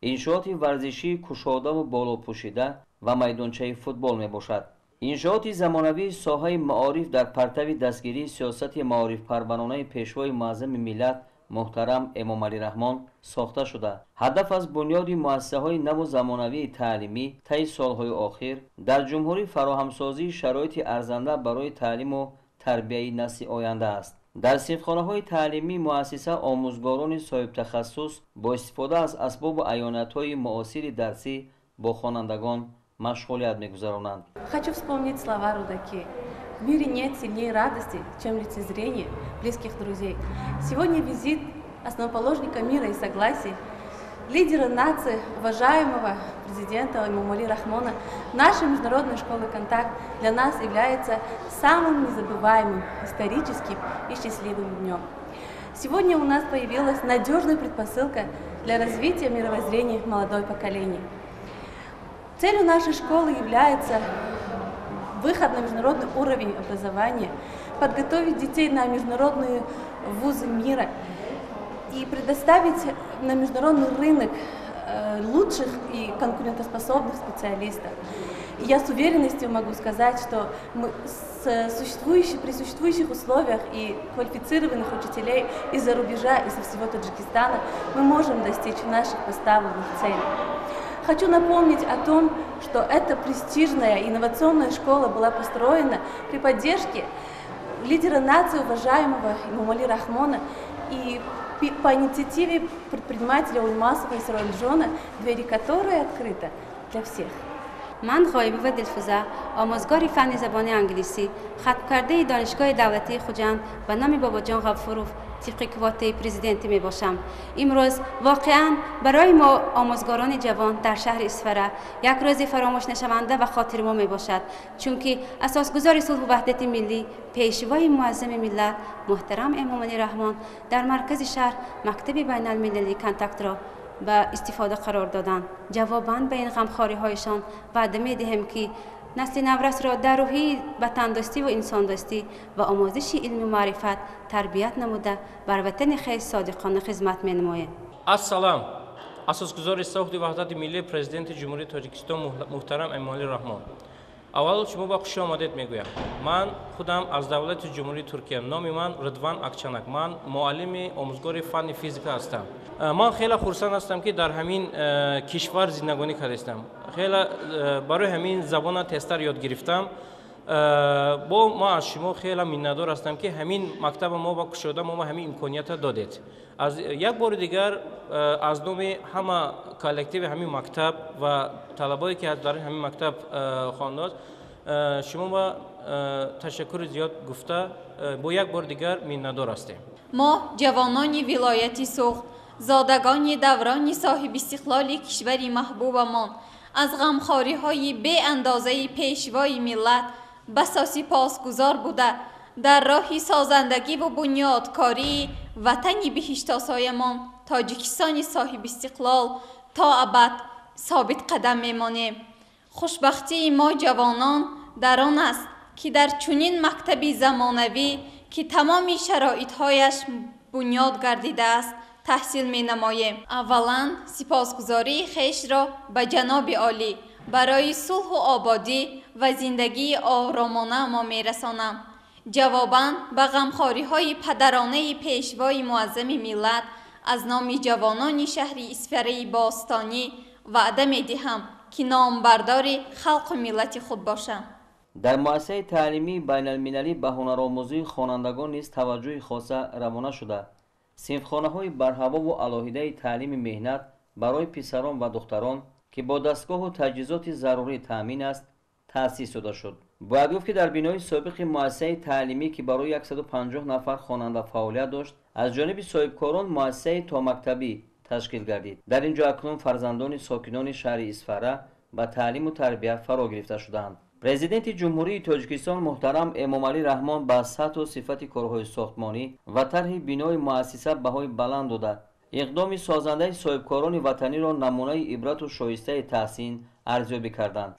иншооти варзишии кушодаву болопӯшида ва майдончаи футбол мебошад. Иншооти замонавии соҳаи маориф дар партави дастгирии сиёсати маорифпарваронаи Пешвои муаззами миллат муҳтарам Эмомалӣ Раҳмон сохта шуда, ҳадаф аз бунёди муассисаҳои наву замонавии таълимӣ таи солҳои охир дар ҷумҳурӣ фароҳамсозии шароити арзанда барои таълиму тарбияи насли оянда аст. Дар синфхонаҳои таълимии муассиса омӯзгорони соҳибтахассус бо истифода аз асбобу аёнатҳои муосири дарсӣ бо хонандагон машғулият мегузаронанд. Хочу вспомнить слова Рудаки. В мире нет сильнее радости, чем лицезрение близких друзей. Сегодня визит основоположника мира и согласия, лидера нации, уважаемого президента Эмомали Рахмона, наша международная школа «Контакт» для нас является самым незабываемым, историческим и счастливым днем. Сегодня у нас появилась надежная предпосылка для развития мировоззрения молодого поколения. Целью нашей школы является выход на международный уровень образования, подготовить детей на международные вузы мира и предоставить на международный рынок лучших и конкурентоспособных специалистов. И я с уверенностью могу сказать, что мы при существующих условиях и квалифицированных учителей из-за рубежа и со всего Таджикистана мы можем достичь наших поставленных целей. Хочу напомнить о том, что эта престижная инновационная школа была построена при поддержке лидера нации, уважаемого Эмомали Рахмона, и по инициативе предпринимателя Ульмасова Исроилжона, двери которой открыты для всех. Ман Ғоибова Дилфуза, омӯзгори фанни забони англисӣ, хатмкардаи Донишгоҳи давлатии Хуҷанд ба номи Бобоҷон Ғафуров тибқи квотаи президентӣ мебошам. Имрӯз воқеан барои мо омӯзгорони ҷавон дар шаҳри Исфара як рӯзи фаромӯшнашаванда ва хотири мо мебошад, чунки асосгузори сулҳу ваҳдати миллӣ, пешвои муаззами миллат муҳтарам Эмомалӣ Раҳмон дар маркази шаҳр мактаби байналмилалии «Контактро» ба истифода қарор доданд. Ҷавобан ба ин ғамхориҳояшон ваъда медиҳем, ки насли наврасро дар рӯҳии ватандӯстиву инсондӯстӣ ва омӯзиши илму маърифат тарбият намуда, бар ватани хеш содиқона хизмат менамоем. Ассалам, асосгузори сулҳу ваҳдати миллӣ, Президенти Ҷумҳурии Тоҷикистон муҳтарам Эмомалӣ Раҳмон, аввал шумо ба хуш омадед мегӯям. Ман худам аз давлати Ҷумҳурии Туркия, номи ман Ридван Акчанак, ман муаллими омӯзгори фанни физика ҳастам. Ман хеле хурсанд ҳастам, ки дар ҳамин кишвар зиндагонӣ кардастам. Хеле барои ҳамин забона тезтар ёд гирифтам. Бо ма аз шумо хеле миннатдор ҳастам, ки ҳамин мактаба мо ба кушода, мо ҳамин имконията додед. Аз як бори дигар аз номи ҳама коллективи ҳамин мактаб ва талабое, ки дар ҳамин мактаб хондааст, шумо ба ташаккури зиёд гуфта, бо як бори дигар миннатдор ҳастем. Мо, ҷавонони вилояти Суғд, зодагони даврони соҳибистиқлоли кишвари маҳбубамон, аз ғамхориҳои беандозаи пешвои миллат басо сипосгузор буда, дар роҳи созандагиву бунёдкории ватани биҳиштосоямон Тоҷикистони соҳибистиқлол то абад собитқадам мемонем. Хушбахтии мо ҷавонон дар он аст, ки дар чунин мактаби замонавӣ, ки тамоми шароитҳояш бунёд гардидааст, таҳсил менамоем. Аввалан сипосгузории хешро ба ҷаноби олӣ барои сулҳу ободӣ ва зиндагии оромона мо мерасонам. Ҷавобан ба ғамхориҳои падаронаи пешвои муаззами миллат, Аз номи ҷавонони шаҳри Исфараи бостонӣ ваъда медиҳам, ки номбардори халқу миллати худ бошам. Дар муассисаи таълимии байналмилалӣ ба ҳунаромӯзии хонандагон низ таваҷҷӯҳи хоса равона шуда, синфхонаҳои барҳавову алоҳидаи таълими меҳнат барои писарон ва духтарон, ки бо дастгоҳу таҷҳизоти зарурӣ таъмин аст, таъсис дода шуд. Бояд гуфт, ки дар бинои собиқи муассисаи таълимӣ, ки барои 150 нафар хонанда фаъолият дошт, аз ҷониби соҳибкорон муассисаи томактабӣ ташкил гардид. Дар ин ҷо акнун фарзандони сокинони шаҳри Исфара ба таълиму тарбия фаро гирифта шудаанд. Президенти Ҷумҳурии Тоҷикистон муҳтарам Эмомалӣ Раҳмон ба сатҳу сифати корҳои сохтмонӣ ва тарҳи бинои муассиса баҳои баланд дода, иқдоми созандаи соҳибкорони ватаниро намунаи ибрату шоистаи таҳсин арзёбӣ карданд.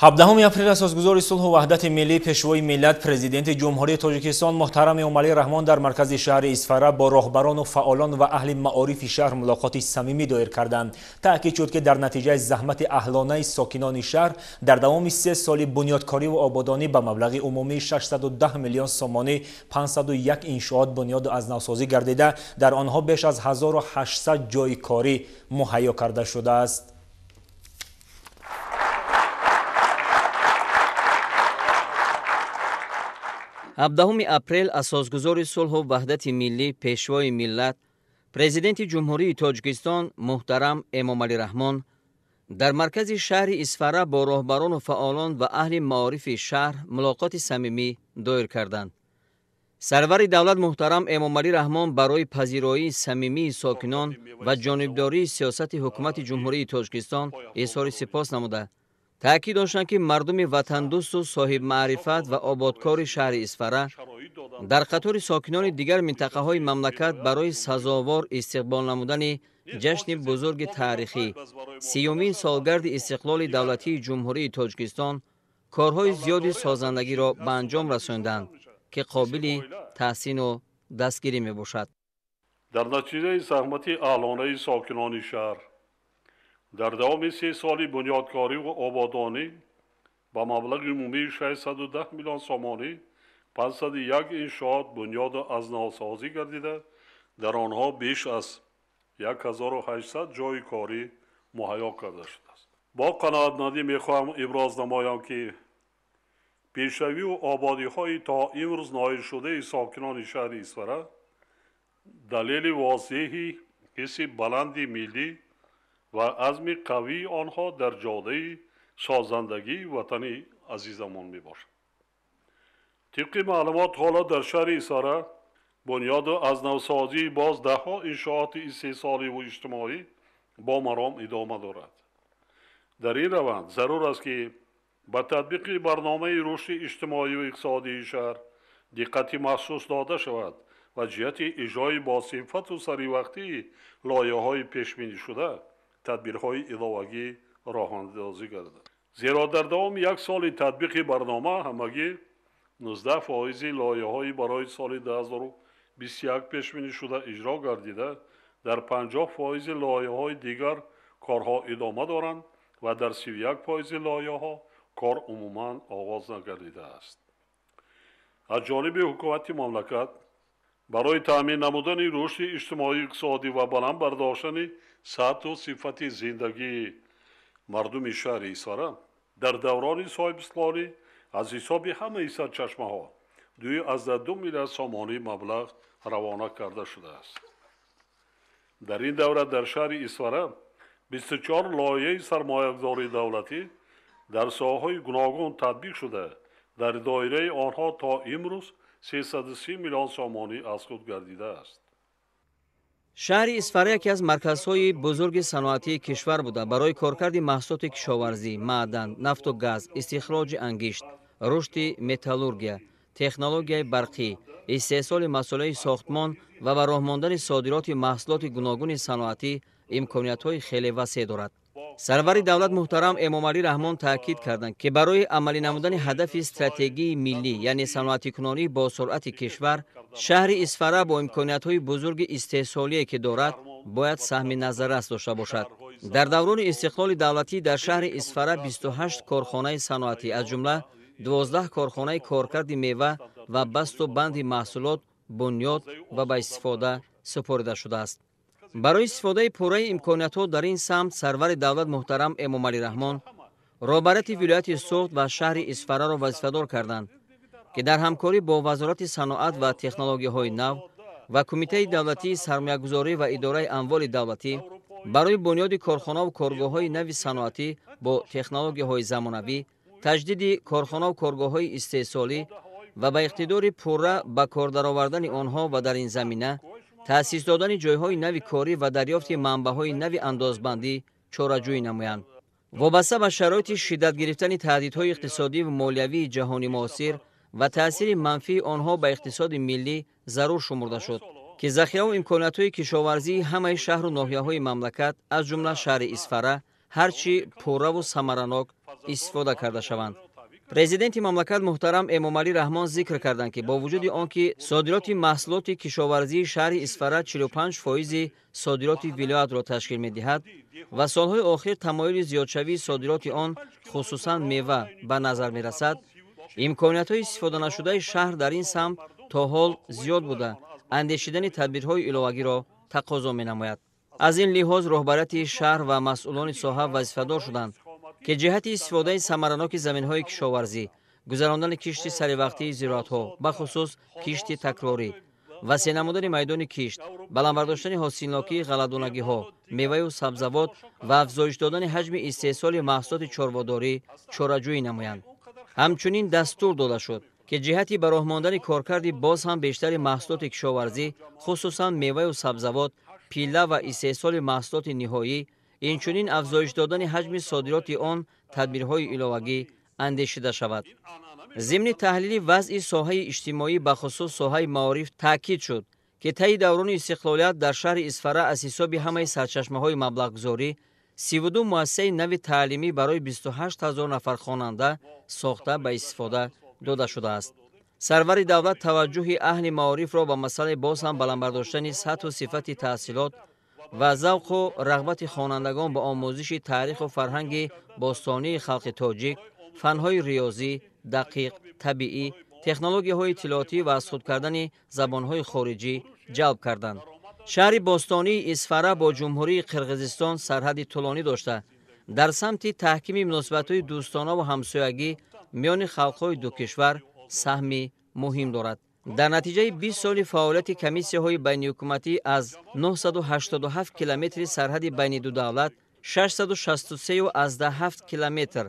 17 апрел асосгузори сулҳу ваҳдати миллӣ, пешвои миллат, президенти Ҷумҳурии Тоҷикистон муҳтарам Эмомалӣ Раҳмон дар маркази шаҳри Исфара бо роҳбарону фаъолон ва аҳли маорифи шаҳр мулоқоти самимӣ доир карданд. Таъкид шуд, ки дар натиҷаи заҳмати аҳлонаи сокинони шаҳр дар давоми 3 соли бунёдкориву ободонӣ ба маблағи умумии 610 миллион сомонӣ 501 иншоот бунёду аз навсозӣ гардида, дар онҳо беш аз 1800 ҷойи корӣ муҳайё карда шудааст. 17 апрел асосгузори сулҳу ваҳдати миллӣ, пешвои миллат, президенти Ҷумҳурии Тоҷикистон муҳтарам Эмомалӣ Раҳмон дар маркази шаҳри Исфара бо роҳбарону фаъолон ва аҳли маорифи шаҳр мулоқоти самимӣ доир карданд. Сарвари давлат муҳтарам Эмомалӣ Раҳмон барои пазироии самимии сокинон ва ҷонибдории сиёсати ҳукумати Ҷумҳурии Тоҷикистон изҳори сипос намуда, таъкид доштанд, ки мардуми ватандӯсту соҳибмаърифат ва ободкори шаҳри Исфара дар қатори сокинони дигар минтақаҳои мамлакат барои сазовор истиқбол намудани ҷашни бузурги таърихӣ, 30-умин солгарди истиқлоли давлатии Ҷумҳурии Тоҷикистон корҳои зиёди созандагиро ба анҷом расонданд, ки қобили таҳсину дастгирӣ мебошад. Дар натиҷаи заҳмати аҳлонаи сокинони шаҳр Дар давоми 3 соли бунёдкорӣ ва ободонӣ ба маблағи умумии 610 миллион сомонӣ 501 иншоот бунёду аз навсозӣ гардида, дар онҳо беш аз 1800 ҷойи корӣ муҳайё карда шудааст. Бо қаноатмандӣ мехоҳам иброз намоям, ки пешравию ободиҳои то имрӯз ноилшудаи сокинони шаҳри Исфара далели возеҳи ҳисси баланди миллӣ ва азми қавии онҳо дар ҷодаи созандагии ватани азизамон мебошад. Тибқи маълумот, ҳоло дар шаҳри Исфара бунёду аз навсозии боз даҳҳо иншооти истеҳсоливу иҷтимоӣ бо маром идома дорад. Дар ин раванд зарур аст, ки ба татбиқи барномаи рушди иҷтимоию иқтисодии шаҳр диққати махсус дода шавад ва ҷиҳати иҷрои босифату саривақтии лоиҳаҳои пешбинишуда тадбирҳои иловагӣ роҳандозӣ гардад. Зеро дар давоми як соли татбиқи барнома ҳамагӣ 19% лоиҳаҳои барои соли 2021 пешбинишуда иҷро гардида, дар 50% лоиҳаҳои дигар корҳо идома доранд ва дар 31% лоиҳаҳо кор умуман оғоз нагардидааст. Аз ҷониби ҳукумати мамлакат барои таъмин намудани рушди иҷтимоию иқтисодӣ ва баланд бардоштани сатҳу сифати зиндагии мардуми шаҳри Исфара дар даврони соҳибистиқлолӣ аз ҳисоби ҳамаи сарчашмаҳо 2,2 миллиард сомонӣ маблағ равона карда шудааст. Дар ин давра дар шаҳри Исфара 24 лоиҳаи сармоягузории давлатӣ дар соҳаҳои гуногун татбиқ шуда, дар доираи онҳо то имрӯз 330 миллион сомонӣ аз худ гардидааст. Шаҳри Исфара яке аз марказҳои бузурги саноатии кишвар буда, барои коркарди маҳсулоти кишоварзӣ, маъдан, нафту газ, истихроҷи ангишт, рушди металлургия, технологияи барқӣ, истеҳсоли масолеҳи сохтмон ва ба роҳ мондани содироти маҳсулоти гуногуни саноатӣ имкониятҳои хеле васеъ дорад. Сарвари давлат муҳтарам Эмомалӣ Раҳмон таъкид карданд, ки барои амалӣ намудани ҳадафи стратегии миллӣ, яъне саноатикунонӣ бо суръати кишвар, шаҳри Исфара бо имкониятҳои бузурги истеҳсолие ки дорад, бояд саҳми назаррас дошта бошад. Дар даврони истиқлоли давлатӣ дар шаҳри Исфара 28 корхонаи саноатӣ, аз ҷумла 12 корхонаи коркарди мева ва басту банди маҳсулот бунёд ва ба истифода супорида шудааст. Барои истифодаи пурраи имкониятҳо дар ин самт сарвари давлат муҳтарам Эмомалӣ Раҳмон роҳбарияти вилояти Суғд ва шаҳри Исфараро вазифадор карданд, ки дар ҳамкорӣ бо Вазорати саноат ва технологияҳои нав ва Кумитаи давлатии сармоягузорӣ ва идораи амволи давлатӣ барои бунёди корхонаву коргоҳҳои нави саноатӣ бо технологияҳои замонавӣ, таҷдиди корхонаву коргоҳҳои истеҳсолӣ ва ба иқтидори пурра ба кор даровардани онҳо ва дар ин замина таъсис додани ҷойҳои нави корӣ ва дарёфти манбаъҳои нави андозбандӣ чораҷӯӣ намоянд. Вобаста ба шароити шиддат гирифтани таҳдидҳои иқтисодӣ ва молиявии ҷаҳони муосир ва таъсири манфии онҳо ба иқтисоди миллӣ зарур шумурда шуд, ки захираву имкониятҳои кишоварзии ҳамаи шаҳру ноҳияҳои мамлакат, аз ҷумла шаҳри Исфара, ҳарчи пурраву самаранок истифода карда шаванд. Президенти мамлакат муҳтарам Эмомалӣ Раҳмон зикр карданд, ки бо вуҷуди он ки содироти маҳсулоти кишоварзии шаҳри Исфара 45% содироти вилоятро ташкил медиҳад ва солҳои охир тамоюли зиёдшавии содироти он, хусусан мева, ба назар мерасад, имкониятҳои истифоданашудаи шаҳр дар ин самт то ҳол зиёд буда, андешидани тадбирҳои иловагиро тақозо менамояд. Аз ин лиҳоз роҳбарияти шаҳр ва масъулони соҳа вазифадор шуданд, ки ҷиҳати истифодаи самараноки заминҳои кишоварзӣ, гузарондани кишти саривақтии зироатҳо, бахусус кишти такрорӣ, васеъ намудани майдони кишт, баланд бардоштани ҳосилнокии ғалладонагиҳо, меваю сабзавот ва афзоиш додани ҳаҷми истеҳсоли маҳсулоти чорводорӣ чораҷӯӣ намоянд. Ҳамчунин дастур дода шуд, ки ҷиҳати ба роҳ мондани коркарди боз ҳам бештари маҳсулоти кишоварзӣ, хусусан меваю сабзавот, пилла ва истеҳсоли маҳсулоти ниҳоӣ, инчунин афзоиш додани ҳаҷми содироти он тадбирҳои иловагӣ андешида шавад. Зимни таҳлили вазъи соҳаи иҷтимоӣ, бахусус соҳаи маориф, таъкид шуд, ки таи даврони истиқлолият дар шаҳри Исфара аз ҳисоби ҳамаи сарчашмаҳои маблағгузорӣ 32 муассисаи нави таълимӣ барои 28 ҳазор нафар хонанда сохта ба истифода дода шудааст. Сарвари давлат таваҷҷӯҳи аҳли маорифро ба масъалаи боз ҳам баланд бардоштани сатҳу сифати таҳсилот Ва завқу рағбати хонандагон ба омӯзиши таъриху фарҳанги бостонии халқи тоҷик, фанҳои риёзӣ, дақиқ, табиӣ, технологияҳои иттилоотӣ ва аз худ кардани забонҳои хориҷӣ ҷалб карданд. Шаҳри бостонии Исфара бо Ҷумҳурии Қирғизистон сарҳади тӯлонӣ дошта, дар самти таҳкими муносибатҳои дӯстона ва ҳамсоягӣ миёни халқҳои ду кишвар саҳми муҳим дорад. Дар натиҷаи 20 соли фаъолияти комиссияҳои байниҳукуматӣ аз 987 километри сарҳади байни ду давлат 663,7 километр,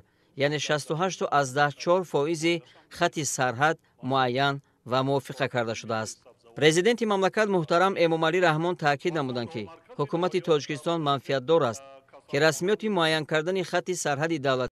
яъне 68,4 фоизи хати сарҳад муайян ва мувофиқа карда шудааст. Президенти мамлакат муҳтарам Эмомалӣ Раҳмон таъкид намуданд, ки ҳукумати Тоҷикистон манфиатдор аст, ки расмиёти муайян кардани хати сарҳади давлат